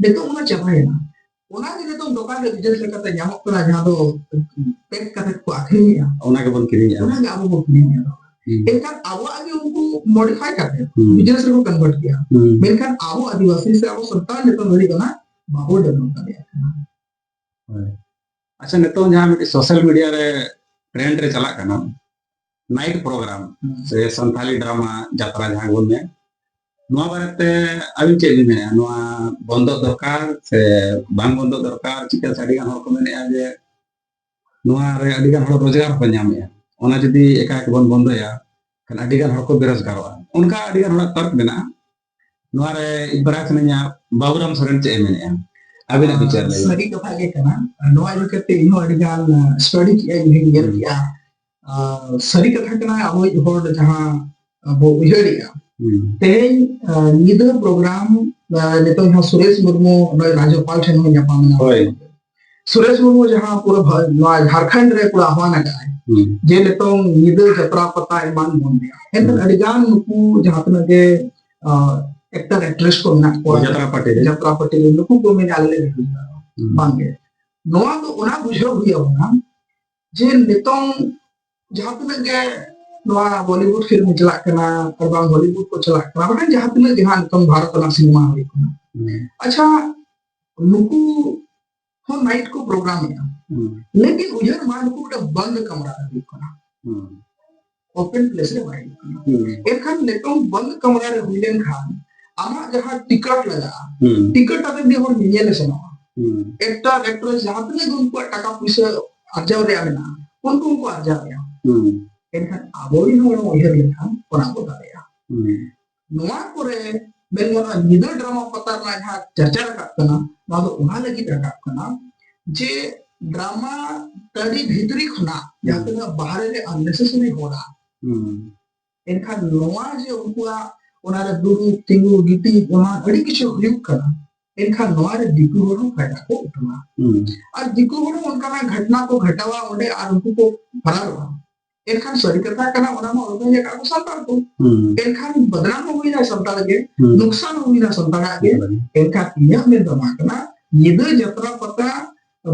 ᱱᱤᱛᱚᱜ ᱚᱱᱟ ᱪᱟᱵᱟᱭᱮᱱᱟ᱾ ᱚᱱᱟ ᱜᱮ ᱱᱤᱛᱚᱜ ᱫᱚᱠᱟᱱ ᱨᱮ ᱵᱤᱡᱽᱱᱮᱥ ᱞᱮᱠᱟᱛᱮ ᱧᱟᱢᱚᱜ ᱠᱟᱱᱟ, ᱡᱟᱦᱟᱸ ᱫᱚ ᱯᱮᱠ ᱠᱟᱛᱮ ᱠᱚ ᱟᱹᱠᱷᱨᱤᱧᱮᱫᱼᱟ᱾ ᱚᱱᱟ ᱜᱮᱵᱚᱱ ᱠᱤᱨᱤᱧᱮᱫᱼᱟ᱾ ᱚᱱᱟ ᱜᱮ ᱟᱵᱚ ᱵᱚᱱ ᱠᱤᱨᱤᱧᱮᱫᱼᱟ᱾ ᱦᱩᱸ ᱮᱱᱠᱷᱟᱱ ᱟᱵᱚᱣᱟᱜ ᱜᱮ ᱩᱱᱠᱩ ᱢᱚᱰᱤᱯᱷᱟᱭ ᱠᱟᱛᱮ ᱦᱩᱸ ᱵᱤᱡᱽᱱᱮᱥ ᱨᱮᱠᱚ ᱠᱚᱱᱵᱷᱟᱨᱴ ᱠᱮᱜᱼᱟ᱾ ᱦᱩᱸ ᱢᱮᱱᱠᱷᱟᱱ ᱟᱵᱚ ᱟᱹᱫᱤᱵᱟᱹᱥᱤ ᱥᱮ ᱟᱵᱚ ᱥᱟᱱᱛᱟᱲ ᱱᱤᱛᱚᱜ ᱫᱷᱟᱹᱵᱤᱡ ᱚᱱᱟ ᱵᱟᱵᱚ ᱰᱮᱵᱷᱞᱚᱯ ᱫᱟᱲᱮᱭᱟᱜ ᱠᱟᱱᱟ᱾ ᱦᱳᱭ᱾ ᱟᱪᱪᱷᱟ, ᱱᱤᱛᱚᱝ ᱡᱟᱦᱟᱸ ᱢᱤᱫᱴᱤᱡ ᱥᱳᱥᱟᱞ ᱢᱤᱰᱤᱭᱟ ᱨᱮ ᱴᱨᱮᱱᱰ ᱨᱮ ᱪᱟᱞᱟᱜ ᱠᱟᱱᱟ, ᱱᱟᱭᱤᱴ ᱯᱨᱳᱜᱨᱟᱢ ᱦᱩᱸ ᱥᱮ ᱥᱟᱱᱛᱟᱞᱤ ᱰᱨᱟᱢᱟ ᱡᱟᱛᱨᱟ ᱡᱟᱦᱟᱸ ᱵᱚᱱ ᱢᱮᱱ, ᱱᱚᱣᱟ ᱵᱟᱨᱮᱛᱮ ᱟᱹᱵᱤᱱ ᱪᱮᱫ ᱵᱤᱱ ᱢᱮᱱᱮᱫᱼᱟ? ᱱᱚᱣᱟ ᱵᱚᱱᱫᱚ ᱫᱚᱨᱠᱟᱨ ᱥᱮ ᱵᱟᱝ ᱵᱚᱱᱫᱚ ᱫᱚᱨᱠᱟᱨ? ᱪᱤᱠᱟᱹ ᱥᱮ ᱟᱹᱰᱤ ᱜᱟᱱ ᱦᱚᱲ ᱠᱚ ᱢᱮᱱᱮᱫᱼᱟ ᱡᱮ ᱱᱚᱣᱟ ᱨᱮ ᱟᱹᱰᱤ ᱜᱟᱱ ᱦᱚᱲ ᱨᱳᱡᱽᱜᱟᱨ ᱠᱚ ᱧᱟᱢᱮᱫᱼᱟ, ᱚᱱᱟ ᱡᱩᱫᱤ ᱮᱠᱟᱭ ᱛᱮᱵᱚᱱ ᱵᱚᱱᱫᱚᱭᱟ, ᱠᱷᱟᱱ ᱟᱹᱰᱤ ᱜᱟᱱ ᱦᱚᱲ ᱠᱚ ᱵᱮᱨᱳᱡᱽᱜᱟᱨᱚᱜᱼᱟ᱾ ᱚᱱᱠᱟ ᱟᱹᱰᱤ ᱜᱟᱱ ᱦᱚᱲᱟᱜ ᱛᱚᱨᱠ ᱢᱮᱱᱟᱜᱼᱟ᱾ ᱱᱚᱣᱟ ᱨᱮ ᱤᱧ ᱵᱟᱲᱟᱭ ᱥᱟᱱᱟᱧᱟ, ᱵᱟᱵᱩᱨᱟᱢ ᱥᱚᱨᱮᱱ ᱪᱮᱫ ᱮ ᱢᱮᱱᱮᱫᱼᱟ? ᱟᱹᱵᱤᱱᱟᱜ ᱵᱤᱪᱟᱹᱨ ᱞᱟᱹᱭ ᱵᱤᱱ᱾ ᱥᱟᱹᱨᱤ ᱠᱟᱛᱷᱟ ᱜᱮ ᱠᱟᱱᱟ᱾ ᱱᱚᱣᱟ ᱤᱫᱤ ᱠᱟᱛᱮ ᱤᱧ ᱦᱚᱸ ᱟᱹᱰᱤ ᱜᱟᱱ ᱥᱴᱟᱰᱤ ᱠᱮᱜᱼᱟ, ᱤᱧ ᱦᱚᱸᱧ ᱧᱮᱞ ᱦᱩᱸ ᱠᱮᱜᱼᱟ᱾ ᱟᱨ ᱥᱟᱹᱨᱤ ᱠᱟᱛᱷᱟ ᱠᱟᱱᱟ, ᱟᱵᱚᱭᱤᱡ ᱦᱚᱲ ᱡᱟᱦᱟᱸ ᱵᱚ ᱩᱭᱦᱟᱹᱨᱮᱜᱼᱟ᱾ ᱦᱩᱸ ᱛᱮᱦᱮᱧ, ᱟᱨ, ᱧᱤᱫᱟᱹ ᱯᱨᱳᱜᱨᱟᱢ, ᱟᱨ, ᱱᱤᱛᱚᱝ ᱡᱟᱦᱟᱸ ᱥᱩᱨᱮᱥ ᱢᱩᱨᱢᱩ ᱱᱚᱜᱼᱚᱭ ᱨᱟᱡᱽᱡᱚᱯᱟᱞ ᱴᱷᱮᱱ ᱦᱚᱸ ᱧᱟᱯᱟᱢ ᱮᱱᱟ᱾ ᱦᱳᱭ᱾ ᱥᱩᱨᱮᱥ ᱢᱩᱨᱢᱩ ᱡᱟᱦᱟᱸ ᱯᱩᱨᱟᱹ ᱵᱷᱟ-, ᱱᱚᱣᱟ ᱡᱷᱟᱲᱠᱷᱚᱸᱰ ᱨᱮ ᱯᱩᱨᱟᱹ ᱟᱦᱣᱟᱱ ᱟᱠᱟᱫᱟᱭ ᱦᱩᱸ ᱡᱮ ᱱᱤᱛᱚᱝ ᱧᱤᱫᱟᱹ ᱡᱟᱛᱨᱟ ᱯᱟᱛᱟ ᱮᱢᱟᱱ ᱵᱚᱱᱫᱮᱜᱼᱟ, ᱮᱱᱠᱷᱟᱱ ᱦᱩᱸ ᱟᱹᱰᱤ ᱜᱟᱱ ᱱᱩᱠᱩ ᱡᱟᱦᱟᱸ ᱛᱤᱱᱟᱹᱜ ᱜᱮ, ᱟᱨ, ᱮᱠᱴᱟᱨ ᱮᱠᱴᱨᱮᱥ ᱠᱚ ᱢᱮᱱᱟᱜ ᱠᱚᱣᱟ ᱡᱟᱛᱨᱟ ᱯᱟᱨᱴᱤ ᱨᱮ᱾ ᱡᱟᱛᱨᱟ ᱯᱟᱨᱴᱤ ᱨᱮ, ᱱᱩᱠᱩ ᱠᱚ ᱢᱮᱱᱟ ᱟᱞᱮ ᱞᱮ ᱵᱮᱨᱳᱡᱽᱜᱟᱨᱚᱜᱼᱟ᱾ ᱦᱩᱸ ᱵᱟᱝᱜᱮ, ᱱᱚᱣᱟ ᱫᱚ ᱚᱱᱟ ᱵᱩᱡᱷᱟᱹᱣ ᱦᱩᱭ ᱟᱵᱚᱱᱟ ᱡᱮ ᱱᱤᱛᱚᱝ ᱡᱟᱦᱟᱸ ᱛᱤᱱᱟᱹᱜ ᱜᱮ ᱱᱚᱣᱟ ᱵᱚᱞᱤᱣᱩᱰ ᱯᱷᱤᱞᱢ ᱪᱟᱞᱟᱜ ᱠᱟᱱᱟ ᱟᱨ ᱵᱟᱝ ᱦᱚᱞᱤᱣᱩᱰ ᱠᱚ ᱪᱟᱞᱟᱜ ᱠᱟᱱᱟ, ᱵᱟᱠᱷᱟᱱ ᱡᱟᱦᱟᱸ ᱛᱤᱱᱟᱹᱜ ᱜᱮ ᱦᱟᱸᱜ ᱱᱤᱛᱚᱝ ᱵᱷᱟᱨᱚᱛ ᱨᱮᱱᱟᱜ ᱥᱤᱱᱮᱢᱟ ᱦᱩᱭᱩᱜ ᱠᱟᱱᱟ, ᱦᱩᱸ ᱟᱪᱪᱷᱟ, ᱱᱩᱠᱩ ᱦᱚᱸ ᱱᱟᱭᱤᱴ ᱠᱚ ᱯᱨᱳᱜᱨᱟᱢ ᱮᱫᱟ, ᱦᱩᱸ ᱞᱮᱠᱤᱱ ᱩᱭᱦᱟᱹᱨ ᱢᱟ ᱱᱩᱠᱩ ᱢᱤᱫᱴᱟᱝ ᱵᱚᱱᱫ ᱠᱟᱢᱨᱟ ᱨᱮ ᱦᱩᱭᱩᱜ ᱠᱟᱱᱟ, ᱦᱩᱸ ᱳᱯᱮᱱ ᱯᱞᱮᱥ ᱨᱮ ᱵᱟᱭ ᱦᱩᱭᱩᱜ ᱠᱟᱱᱟ᱾ ᱦᱩᱸ ᱮᱱᱠᱷᱟᱱ ᱱᱤᱛᱚᱝ ᱵᱚᱱᱫ ᱠᱟᱢᱨᱟ ᱨᱮ ᱦᱩᱭ ᱞᱮᱱᱠᱷᱟᱱ ᱟᱢᱟᱜ ᱡᱟᱦᱟᱸ ᱴᱤᱠᱤᱴ ᱞᱟᱜᱟᱜᱼᱟ, ᱦᱩᱸ ᱴᱤᱠᱤᱴ ᱠᱟᱛᱮ ᱜᱮ ᱦᱚᱲ ᱧᱮᱧᱮᱞ ᱮ ᱥᱮᱱᱚᱜᱼᱟ᱾ ᱦᱩᱸ ᱮᱠᱴᱟᱨ ᱮᱠᱴᱨᱮᱥ ᱡᱟᱦᱟᱸ ᱛᱤᱱᱟᱹᱜ ᱜᱮ ᱩᱱᱠᱩᱣᱟᱜ ᱴᱟᱠᱟ ᱯᱩᱭᱥᱟᱹ ᱟᱨᱡᱟᱣ ᱨᱮᱭᱟᱜ ᱢᱮᱱᱟᱜᱼᱟ, ᱩᱱᱠᱩ ᱦᱚᱸᱠᱚ ᱟᱨᱡᱟᱣᱮᱫᱼᱟ᱾ ᱦᱩᱸ ᱮᱱᱠᱷᱟᱱ ᱟᱵᱚᱨᱮᱱ ᱦᱚᱲ ᱩᱭᱦᱟᱹᱨ ᱞᱮᱠᱷᱟᱱ ᱚᱱᱟ ᱠᱚ ᱫᱟᱲᱮᱭᱟᱜᱼᱟ᱾ ᱦᱩᱸ ᱱᱚᱣᱟ ᱠᱚᱨᱮ ᱢᱮᱱ ᱜᱟᱱᱚᱜᱼᱟ, ᱧᱤᱫᱟᱹ ᱰᱨᱟᱢᱟ ᱯᱟᱛᱟ ᱨᱮᱱᱟᱜ ᱡᱟᱦᱟᱸ ᱪᱟᱨᱪᱟ ᱨᱟᱠᱟᱵ ᱠᱟᱱᱟ, ᱱᱚᱣᱟ ᱫᱚ ᱚᱱᱟ ᱞᱟᱹᱜᱤᱫ ᱨᱟᱠᱟᱵ ᱠᱟᱱᱟ ᱡᱮ ᱰᱨᱟᱢᱟ ᱴᱟᱺᱰᱤ ᱵᱷᱤᱛᱨᱤ ᱠᱷᱚᱱᱟᱜ ᱡᱟᱦᱟᱸ ᱛᱤᱱᱟᱹᱜ ᱵᱟᱦᱨᱮ ᱨᱮ unnecessary ᱦᱚᱲᱟᱜ, ᱮᱱᱠᱷᱟᱱ ᱱᱚᱣᱟ ᱡᱮ ᱩᱱᱠᱩᱣᱟᱜ ᱚᱱᱟᱨᱮ ᱫᱩᱲᱩᱵ, ᱛᱤᱸᱜᱩ, ᱜᱤᱛᱤᱡ, ᱮᱢᱟᱱ ᱟᱹᱰᱤ ᱠᱤᱪᱷᱩ ᱦᱩᱭᱩᱜ ᱠᱟᱱᱟ, ᱮᱱᱠᱷᱟᱱ ᱱᱚᱣᱟ ᱨᱮ ᱫᱤᱠᱩ ᱦᱚᱲ ᱦᱚᱸ ᱯᱷᱟᱭᱫᱟ ᱠᱚ ᱩᱴᱷᱟᱹᱣᱟ᱾ ᱟᱨ ᱫᱤᱠᱩ ᱦᱚᱲ ᱦᱚᱸ ᱚᱱᱠᱟᱱᱟᱜ ᱜᱷᱚᱴᱱᱟ ᱠᱚ ᱜᱷᱟᱴᱟᱣᱟ ᱚᱸᱰᱮ, ᱟᱨ ᱩᱱᱠᱩ ᱠᱚ ᱯᱷᱟᱨᱟᱨᱚᱜᱼᱟ᱾ ᱮᱱᱠᱷᱟᱱ ᱥᱟᱹᱨᱤ ᱠᱟᱛᱷᱟ ᱠᱟᱱᱟ, ᱚᱱᱟ ᱢᱟ ᱚᱞ ᱵᱟᱝ ᱟᱠᱟᱫ ᱠᱚ ᱥᱟᱱᱛᱟᱲ ᱠᱚ᱾ ᱮᱱᱠᱷᱟᱱ ᱵᱚᱫᱱᱟᱢ ᱦᱚᱸ ᱦᱩᱭᱱᱟ ᱥᱟᱱᱛᱟᱲ ᱜᱮ, ᱱᱩᱠᱥᱟᱱ ᱦᱚᱸ ᱦᱩᱭᱱᱟ ᱥᱟᱱᱛᱟᱲᱟᱜ ᱜᱮ᱾ ᱮᱱᱠᱷᱟᱱ ᱤᱧᱟᱹᱜ ᱢᱮᱱ ᱫᱚ ᱱᱚᱣᱟ ᱠᱟᱱᱟ, ᱧᱤᱫᱟᱹ ᱡᱟᱛᱨᱟ ᱯᱟᱛᱟ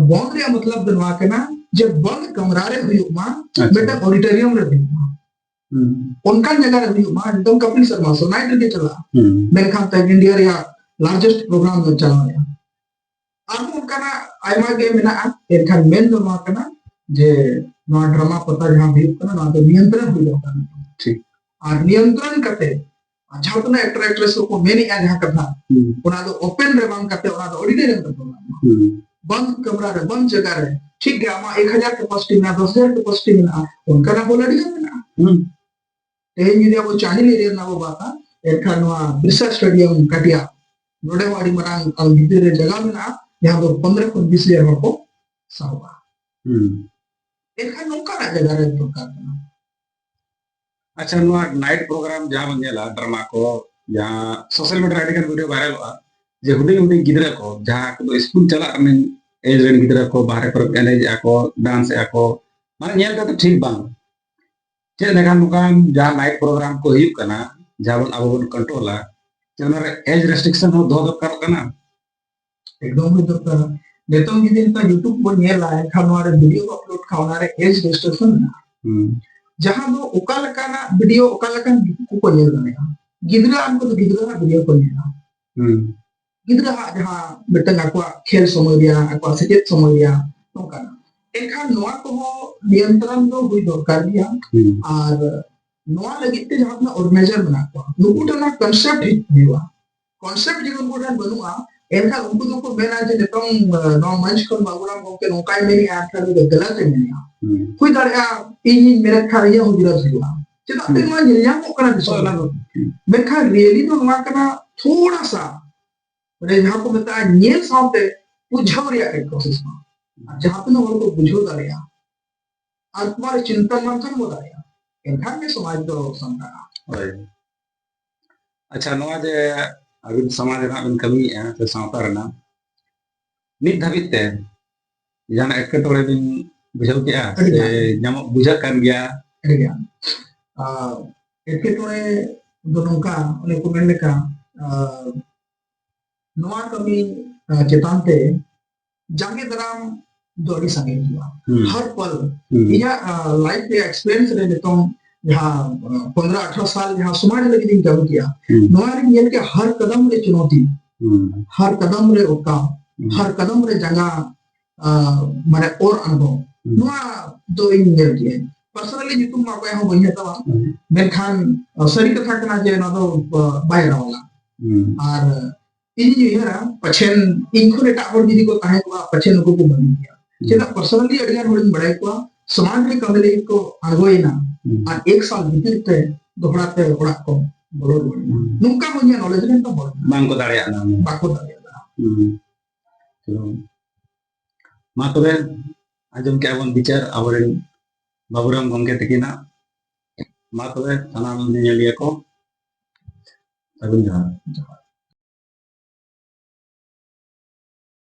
ᱵᱚᱱᱫ ᱨᱮᱭᱟᱜ ᱢᱚᱛᱞᱚᱵ ᱫᱚ ᱱᱚᱣᱟ ᱠᱟᱱᱟ ᱡᱮ ᱵᱚᱱᱫ ᱠᱟᱢᱨᱟ ᱨᱮ ᱦᱩᱭᱩᱜ ᱢᱟ, ᱟᱪᱪᱷᱟ᱾ ᱢᱤᱫᱴᱟᱝ ᱚᱰᱤᱴᱳᱨᱤᱭᱟᱢ ᱨᱮ ᱦᱩᱭᱩᱜ ᱢᱟ, ᱚᱱᱠᱟᱱ ᱡᱟᱭᱜᱟ ᱨᱮ ᱦᱩᱭᱩᱜ ᱢᱟ, ᱮᱠᱫᱚᱢ ᱠᱟᱯᱤᱞ ᱥᱟᱨᱢᱟ ᱥᱳ ᱱᱟᱭᱤᱴ ᱨᱮᱜᱮ ᱪᱟᱞᱟᱜᱼᱟ᱾ ᱢᱮᱱᱠᱷᱟᱱ ᱛᱮᱦᱮᱧ ᱤᱱᱰᱤᱭᱟ ᱨᱮᱭᱟᱜ ᱞᱟᱨᱡᱮᱥᱴ ᱯᱨᱳᱜᱨᱟᱢ ᱫᱚ ᱪᱟᱞᱟᱣ ᱮᱱᱟ᱾ ᱟᱨᱦᱚᱸ ᱚᱱᱠᱟᱱᱟᱜ ᱟᱭᱢᱟ ᱜᱮ ᱢᱮᱱᱟᱜᱼᱟ, ᱮᱱᱠᱷᱟᱱ ᱢᱮᱱ ᱫᱚ ᱱᱚᱣᱟ ᱠᱟᱱᱟ ᱡᱮ ᱱᱚᱣᱟ ᱰᱨᱟᱢᱟ ᱯᱟᱛᱟ ᱡᱟᱦᱟᱸ ᱦᱩᱭᱩᱜ ᱠᱟᱱᱟ, ᱱᱚᱣᱟ ᱫᱚ ᱱᱤᱭᱚᱱᱛᱨᱚᱱ ᱦᱩᱭ ᱫᱚᱨᱠᱟᱨ᱾ ᱴᱷᱤᱠ᱾ ᱟᱨ ᱱᱤᱭᱚᱱᱛᱨᱚᱱ ᱠᱟᱛᱮ ᱟᱨ ᱡᱟᱦᱟᱸ ᱛᱤᱱᱟᱹᱜ ᱮᱠᱴᱚᱨ ᱮᱠᱴᱨᱮᱥ ᱠᱚᱠᱚ ᱢᱮᱱᱮᱜᱼᱟ ᱡᱟᱦᱟᱸ ᱠᱟᱛᱷᱟ, ᱚᱱᱟ ᱫᱚ ᱳᱯᱮᱱ ᱨᱮ ᱵᱟᱝ ᱠᱟᱛᱮ ᱚᱱᱟ ᱫᱚ ᱚᱰᱤᱴᱳᱨᱤᱭᱟᱢ ᱨᱮ ᱵᱚᱱ ᱵᱚᱱᱫ ᱠᱟᱢᱨᱟ ᱨᱮ, ᱵᱚᱱᱫ ᱡᱟᱭᱜᱟ ᱨᱮ᱾ ᱴᱷᱤᱠ ᱜᱮᱭᱟ, ᱟᱢᱟᱜ ᱮᱠ ᱦᱟᱡᱟᱨ ᱠᱮᱯᱟᱥᱤᱴᱤ ᱢᱮᱱᱟᱜᱼᱟ, ᱫᱚᱥ ᱦᱟᱡᱟᱨ ᱠᱮᱯᱟᱥᱤᱴᱤ ᱢᱮᱱᱟᱜᱼᱟ, ᱚᱱᱠᱟᱱᱟᱜ ᱦᱚᱞ ᱟᱹᱰᱤ ᱜᱟᱱ ᱢᱮᱱᱟᱜᱼᱟ᱾ ᱛᱮᱦᱮᱧ ᱡᱩᱫᱤ ᱟᱵᱚ ᱪᱟᱸᱫᱤᱞ ᱮᱨᱤᱭᱟ ᱨᱮᱱᱟᱜ ᱵᱚ ᱵᱟᱛᱟ, ᱮᱱᱠᱷᱟᱱ ᱱᱚᱣᱟ ᱵᱤᱨᱥᱟ ᱥᱴᱮᱰᱤᱭᱟᱢ ᱠᱟᱴᱤᱭᱟ, ᱱᱚᱰᱮ ᱦᱚᱸ ᱟᱹᱰᱤ ᱢᱟᱨᱟᱝ ᱟᱞ ᱵᱷᱤᱛᱤᱨ ᱨᱮ ᱡᱟᱭᱜᱟ ᱢᱮᱱᱟᱜᱼᱟ, ᱡᱟᱦᱟᱸ ᱫᱚ ᱯᱚᱱᱫᱽᱨᱚ ᱠᱷᱚᱱ ᱵᱤᱥ ᱦᱟᱡᱟᱨ ᱦᱚᱲ ᱠᱚ ᱥᱟᱦᱚᱵᱼᱟ᱾ ᱮᱱᱠᱷᱟᱱ ᱱᱚᱝᱠᱟᱱᱟᱜ ᱡᱟᱭᱜᱟ ᱨᱮ ᱫᱚᱨᱠᱟᱨ ᱠᱟᱱᱟ᱾ ᱟᱪᱪᱷᱟ, ᱱᱚᱣᱟ ᱱᱟᱭᱤᱴ ᱯᱨᱳᱜᱨᱟᱢ ᱡᱟᱦᱟᱸ ᱵᱚᱱ ᱧᱮᱞᱟ, ᱰᱨᱟᱢᱟ ᱠᱚ, ᱡᱟᱦᱟᱸ ᱥᱳᱥᱟᱞ ᱢᱤᱰᱤᱭᱟ ᱨᱮ ᱟᱹᱰᱤ ᱜᱟᱱ ᱵᱷᱤᱰᱤᱭᱳ ᱵᱷᱟᱭᱨᱟᱞᱚᱜᱼᱟ, ᱡᱮ ᱦᱩᱰᱤᱧ ᱦᱩᱰᱤᱧ ᱜᱤᱫᱽᱨᱟᱹ ᱠᱚ, ᱡᱟᱦᱟᱸ ᱠᱚᱫᱚ ᱥᱠᱩᱞ ᱪᱟᱞᱟᱜ ᱨᱮᱱᱟᱜ ᱮᱡᱽ ᱨᱮᱱ ᱜᱤᱫᱽᱨᱟᱹ ᱠᱚ, ᱵᱟᱦᱨᱮ ᱠᱚᱨᱮ ᱠᱚ ᱮᱱᱮᱡᱮᱜᱼᱟ ᱠᱚ, ᱰᱟᱱᱥ ᱮᱜᱼᱟ ᱠᱚ, ᱢᱟᱱᱮ ᱧᱮᱞ ᱛᱮᱫᱚ ᱴᱷᱤᱠ ᱵᱟᱝ᱾ ᱪᱮᱫ ᱞᱮᱠᱟᱱ ᱱᱚᱝᱠᱟᱱ ᱡᱟᱦᱟᱸ ᱱᱟᱭᱤᱴ ᱯᱨᱳᱜᱨᱟᱢ ᱠᱚ ᱦᱩᱭᱩᱜ ᱠᱟᱱᱟ, ᱡᱟᱦᱟᱸ ᱵᱚᱱ ᱟᱵᱚ ᱵᱚᱱ ᱠᱚᱱᱴᱨᱳᱞᱟ, ᱪᱮᱫ ᱚᱱᱟᱨᱮ ᱮᱡᱽ ᱨᱮᱥᱴᱨᱤᱠᱥᱚᱱ ᱦᱚᱸ ᱫᱚᱦᱚ ᱫᱚᱨᱠᱟᱨᱚᱜ ᱠᱟᱱᱟ? ᱮᱠᱫᱚᱢ ᱜᱮ ᱫᱚᱨᱠᱟᱨ᱾ ᱱᱤᱛᱚᱝ ᱡᱩᱫᱤ ᱱᱤᱛᱚᱝ YouTube ᱵᱚᱱ ᱧᱮᱞᱟ, ᱮᱱᱠᱷᱟᱱ ᱱᱚᱣᱟ ᱨᱮ ᱵᱷᱤᱰᱤᱭᱳ ᱠᱚ ᱟᱯᱞᱳᱰ ᱠᱷᱟᱱ ᱚᱱᱟ ᱨᱮ ᱮᱡᱽ ᱨᱮᱥᱴᱨᱤᱠᱥᱚᱱ ᱢᱮᱱᱟᱜᱼᱟ᱾ ᱡᱟᱦᱟᱸ ᱫᱚ ᱚᱠᱟ ᱞᱮᱠᱟᱱᱟᱜ ᱵᱷᱤᱰᱤᱭᱳ ᱚᱠᱟ ᱞᱮᱠᱟᱱ ᱜᱤᱫᱽᱨᱟᱹ ᱠᱚᱠᱚ ᱧᱮᱞ ᱫᱟᱲᱮᱭᱟᱜᱼᱟ, ᱜᱤᱫᱽᱨᱟᱹ ᱟᱱ ᱠᱚᱫᱚ ᱜᱤᱫᱽᱨᱟᱹ ᱟᱜ ᱵᱷᱤᱰᱤᱭᱳ ᱠᱚ ᱧᱮᱞᱟ᱾ ᱜᱤᱫᱽᱨᱟᱹ ᱟᱜ ᱡᱟᱦᱟᱸ ᱢᱤᱫᱴᱟᱝ ᱟᱠᱚᱣᱟᱜ ᱠᱷᱮᱞ ᱥᱚᱢᱚᱭ ᱨᱮᱭᱟᱜ, ᱟᱠᱚᱣᱟᱜ ᱥᱮᱪᱮᱫ ᱥᱚᱢᱚᱭ ᱨᱮᱭᱟᱜ, ᱱᱚᱝᱠᱟᱱᱟᱜ᱾ ᱮᱱᱠᱷᱟᱱ ᱱᱚᱣᱟ ᱠᱚᱦᱚᱸ ᱱᱤᱭᱚᱱᱛᱨᱚᱱ ᱫᱚ ᱦᱩᱭ ᱫᱚᱨᱠᱟᱨ ᱜᱮᱭᱟ᱾ ᱟᱨ ᱱᱚᱣᱟ ᱞᱟᱹᱜᱤᱫ ᱛᱮ ᱡᱟᱦᱟᱸ ᱛᱤᱱᱟᱹᱜ ᱚᱨᱜᱟᱱᱟᱭᱡᱟᱨ ᱢᱮᱱᱟᱜ ᱠᱚᱣᱟ, ᱱᱩᱠᱩ ᱴᱷᱮᱱ ᱚᱱᱟ ᱠᱚᱱᱥᱮᱯᱴ ᱦᱤᱡᱩᱜ ᱦᱩᱭᱩᱜᱼᱟ᱾ ᱠᱚᱱᱥᱮᱯᱴ ᱡᱩᱫᱤ ᱩᱱᱠᱩ ᱴᱷᱮᱱ ᱵᱟᱹᱱᱩᱜᱼᱟ, ᱮᱱᱠᱷᱟᱱ ᱩᱱᱠᱩ ᱫᱚᱠᱚ ᱢᱮᱱᱟ ᱡᱮ ᱱᱤᱛᱚᱝ, ᱟᱸ, ᱱᱚᱣᱟ ᱢᱚᱧᱪ ᱠᱷᱚᱱ ᱵᱟᱹᱵᱩᱨᱟᱢ ᱜᱚᱢᱠᱮ ᱱᱚᱝᱠᱟᱭ ᱢᱮᱱᱮᱜᱼᱟ, ᱮᱱᱠᱷᱟᱱ ᱩᱱᱤ ᱫᱚ ᱜᱟᱞᱟᱛ ᱮ ᱢᱮᱱᱮᱜᱼᱟ᱾ ᱦᱩᱭ ᱫᱟᱲᱮᱭᱟᱜᱼᱟ ᱤᱧᱤᱧ ᱢᱮᱱᱮᱫ ᱠᱷᱟᱱ ᱤᱧᱟᱹᱜ ᱦᱚᱸ ᱵᱤᱨᱳᱫᱷ ᱦᱩᱭᱩᱜᱼᱟ᱾ ᱪᱮᱫᱟᱜ ᱥᱮ ᱱᱚᱣᱟ ᱧᱮᱞ ᱧᱟᱢᱚᱜ ᱠᱟᱱᱟ ᱫᱤᱥᱚᱢ ᱨᱮ᱾ ᱢᱮᱱᱠᱷᱟᱱ ᱨᱤᱭᱮᱞᱤ ᱫᱚ ᱱᱚᱣᱟ ᱠᱟᱱᱟ, ᱛᱷᱚᱲᱟ ᱥᱟ ᱢᱟᱱᱮ ᱡᱟᱦᱟᱸ ᱠᱚ ᱢᱮᱛᱟᱜᱼᱟ ᱧᱮᱞ ᱥᱟᱶᱛᱮ ᱵᱩᱡᱷᱟᱹᱣ ᱨᱮᱭᱟᱜ ᱠᱟᱹᱡ ᱠᱳᱥᱤᱥ ᱢᱟ᱾ ᱟᱨ ᱡᱟᱦᱟᱸ ᱛᱤᱱᱟᱹᱜ ᱦᱚᱲ ᱠᱚ ᱵᱩᱡᱷᱟᱹᱣ ᱫᱟᱲᱮᱭᱟᱜᱼᱟ ᱟᱨ ᱛᱚᱢᱟᱨ ᱪᱤᱱᱛᱟ ᱢᱟᱱᱛᱷᱚᱱ ᱵᱚ ᱫᱟᱲᱮᱭᱟᱜᱼᱟ, ᱮᱱᱠᱷᱟᱱ ᱜᱮ ᱥᱚᱢᱟᱡᱽ ᱫᱚ ᱥᱟᱢᱴᱟᱜᱼᱟ᱾ ᱦᱳᱭ᱾ ᱟᱪᱪᱷᱟ, ᱱᱚᱣᱟ ᱡᱮ ᱟᱹᱵᱤᱱ ᱥᱚᱢᱟᱡᱽ ᱨᱮᱱᱟᱜ ᱵᱤᱱ ᱠᱟᱹᱢᱤᱭᱮᱫᱼᱟ ᱥᱮ ᱥᱟᱶᱛᱟ ᱨᱮᱱᱟᱜ, ᱱᱤᱛ ᱫᱷᱟᱹᱵᱤᱡ ᱛᱮ ᱡᱟᱦᱟᱱᱟᱜ ᱮᱴᱠᱮᱴᱚᱬᱮ ᱵᱤᱱ ᱵᱩᱡᱷᱟᱹᱣ ᱠᱮᱫᱼᱟ ᱥᱮ ᱧᱟᱢᱚᱜ ᱵᱩᱡᱷᱟᱹᱜ ᱠᱟᱱ ᱜᱮᱭᱟ? ᱟᱹᱰᱤ ᱜᱟᱱ ᱮᱴᱠᱮᱴᱚᱬᱮ ᱫᱚ ᱱᱚᱝᱠᱟ, ᱚᱱᱮ ᱠᱚ ᱢᱮᱱ ᱞᱮᱠᱟ, ᱱᱚᱣᱟ ᱠᱟᱹᱢᱤ ᱪᱮᱛᱟᱱ ᱛᱮ ᱡᱟᱸᱜᱮ ᱫᱟᱨᱟᱢ ᱫᱚ ᱟᱹᱰᱤ ᱥᱟᱸᱜᱮ ᱦᱤᱡᱩᱜᱼᱟ᱾ ᱦᱟᱨ ᱯᱟᱞ ᱤᱧᱟᱹᱜ ᱞᱟᱭᱤᱯᱷ ᱨᱮᱭᱟᱜ ᱮᱠᱥᱯᱤᱨᱤᱭᱮᱱᱥ ᱨᱮ ᱱᱤᱛᱚᱝ ᱡᱟᱦᱟᱸ ᱯᱚᱱᱫᱽᱨᱚ ᱟᱴᱷᱨᱚ ᱥᱟᱞ ᱡᱟᱦᱟᱸ ᱥᱚᱢᱟᱡᱽ ᱞᱟᱹᱜᱤᱫ ᱤᱧ ᱠᱟᱹᱢᱤ ᱠᱮᱜᱼᱟ, ᱱᱚᱣᱟ ᱨᱤᱧ ᱧᱮᱞ ᱠᱮᱜᱼᱟ ᱦᱟᱨ ᱠᱟᱫᱟᱢ ᱨᱮ ᱪᱩᱱᱚᱣᱛᱤ, ᱦᱟᱨ ᱠᱟᱫᱟᱢ ᱨᱮ ᱚᱠᱟ, ᱦᱟᱨ ᱠᱟᱫᱟᱢ ᱨᱮ ᱡᱟᱸᱜᱟ ᱢᱟᱱᱮ ᱚᱨ ᱟᱬᱜᱚ, ᱱᱚᱣᱟ ᱫᱚ ᱤᱧ ᱧᱮᱞ ᱠᱮᱜᱼᱟ᱾ ᱯᱟᱨᱥᱚᱱᱟᱞᱤ ᱧᱩᱛᱩᱢ ᱢᱟ ᱚᱠᱚᱭᱟᱜ ᱦᱚᱸ ᱵᱟᱹᱧ ᱦᱟᱛᱟᱣᱟ, ᱢᱮᱱᱠᱷᱟᱱ ᱥᱟᱹᱨᱤ ᱠᱟᱛᱷᱟ ᱠᱟᱱᱟ ᱡᱮ ᱱᱚᱣᱟ ᱫᱚ ᱵᱟᱭ ᱮᱲᱟᱣᱟᱞᱟ᱾ ᱟᱨ ᱤᱧᱤᱧ ᱩᱭᱦᱟᱹᱨᱟ ᱯᱟᱪᱷᱮᱱ ᱤᱧ ᱠᱷᱚᱱ ᱮᱴᱟᱜ ᱦᱚᱲ ᱡᱩᱫᱤ ᱠᱚ ᱛᱟᱦᱮᱸ ᱠᱚᱜᱼᱟ ᱯᱟᱪᱷᱮᱱ ᱩᱱᱠᱩ ᱠᱚ ᱵᱟᱹᱜᱤ ᱠᱮᱭᱟ᱾ ᱪᱮᱫᱟᱜ ᱯᱟᱨᱥᱚᱱᱟᱞᱤ ᱟᱹᱰᱤ ᱜᱟᱱ ᱦᱚᱲᱤᱧ ᱵᱟᱲᱟᱭ ᱠᱚᱣᱟ ᱥᱚᱢᱟᱡᱽ ᱨᱮ ᱠᱟᱹᱢᱤ ᱞᱟᱹᱜᱤᱫ ᱠᱚ ᱟᱬᱜᱚᱭᱮᱱᱟ ᱟᱨ ᱮᱠ ᱥᱟᱞ ᱵᱷᱤᱛᱤᱨ ᱛᱮ ᱫᱚᱦᱲᱟ ᱛᱮ ᱚᱲᱟᱜ ᱠᱚ ᱵᱚᱞᱚ ᱨᱩᱣᱟᱹᱲ ᱮᱱᱟ᱾ ᱱᱚᱝᱠᱟ ᱦᱚᱸ ᱤᱧᱟᱹᱜ ᱱᱚᱞᱮᱡᱽ ᱨᱮᱱ ᱫᱚ ᱦᱚᱲ ᱢᱮᱱᱟᱜᱼᱟ᱾ ᱵᱟᱝ ᱠᱚ ᱫᱟᱲᱮᱭᱟᱜᱼᱟ᱾ ᱵᱟᱠᱚ ᱫᱟᱲᱮᱭᱟᱜᱼᱟ᱾ ᱢᱟ ᱛᱚᱵᱮ ᱟᱸᱡᱚᱢ ᱠᱮᱜᱼᱟ ᱵᱚᱱ ᱵᱤᱪᱟᱹᱨ ᱟᱵᱚᱨᱮᱱ ᱵᱟᱵᱩᱨᱟᱢ ᱜᱚᱢᱠᱮ ᱛᱟᱹᱠᱤᱱᱟᱜ᱾ ᱢᱟ ᱛᱚᱵᱮ ᱥᱟᱱᱟᱢ ᱧᱮᱧᱮᱞᱤᱭᱟᱹ ᱠᱚ ᱥᱟᱹᱜᱩᱱ ᱡᱚᱦᱟᱨ᱾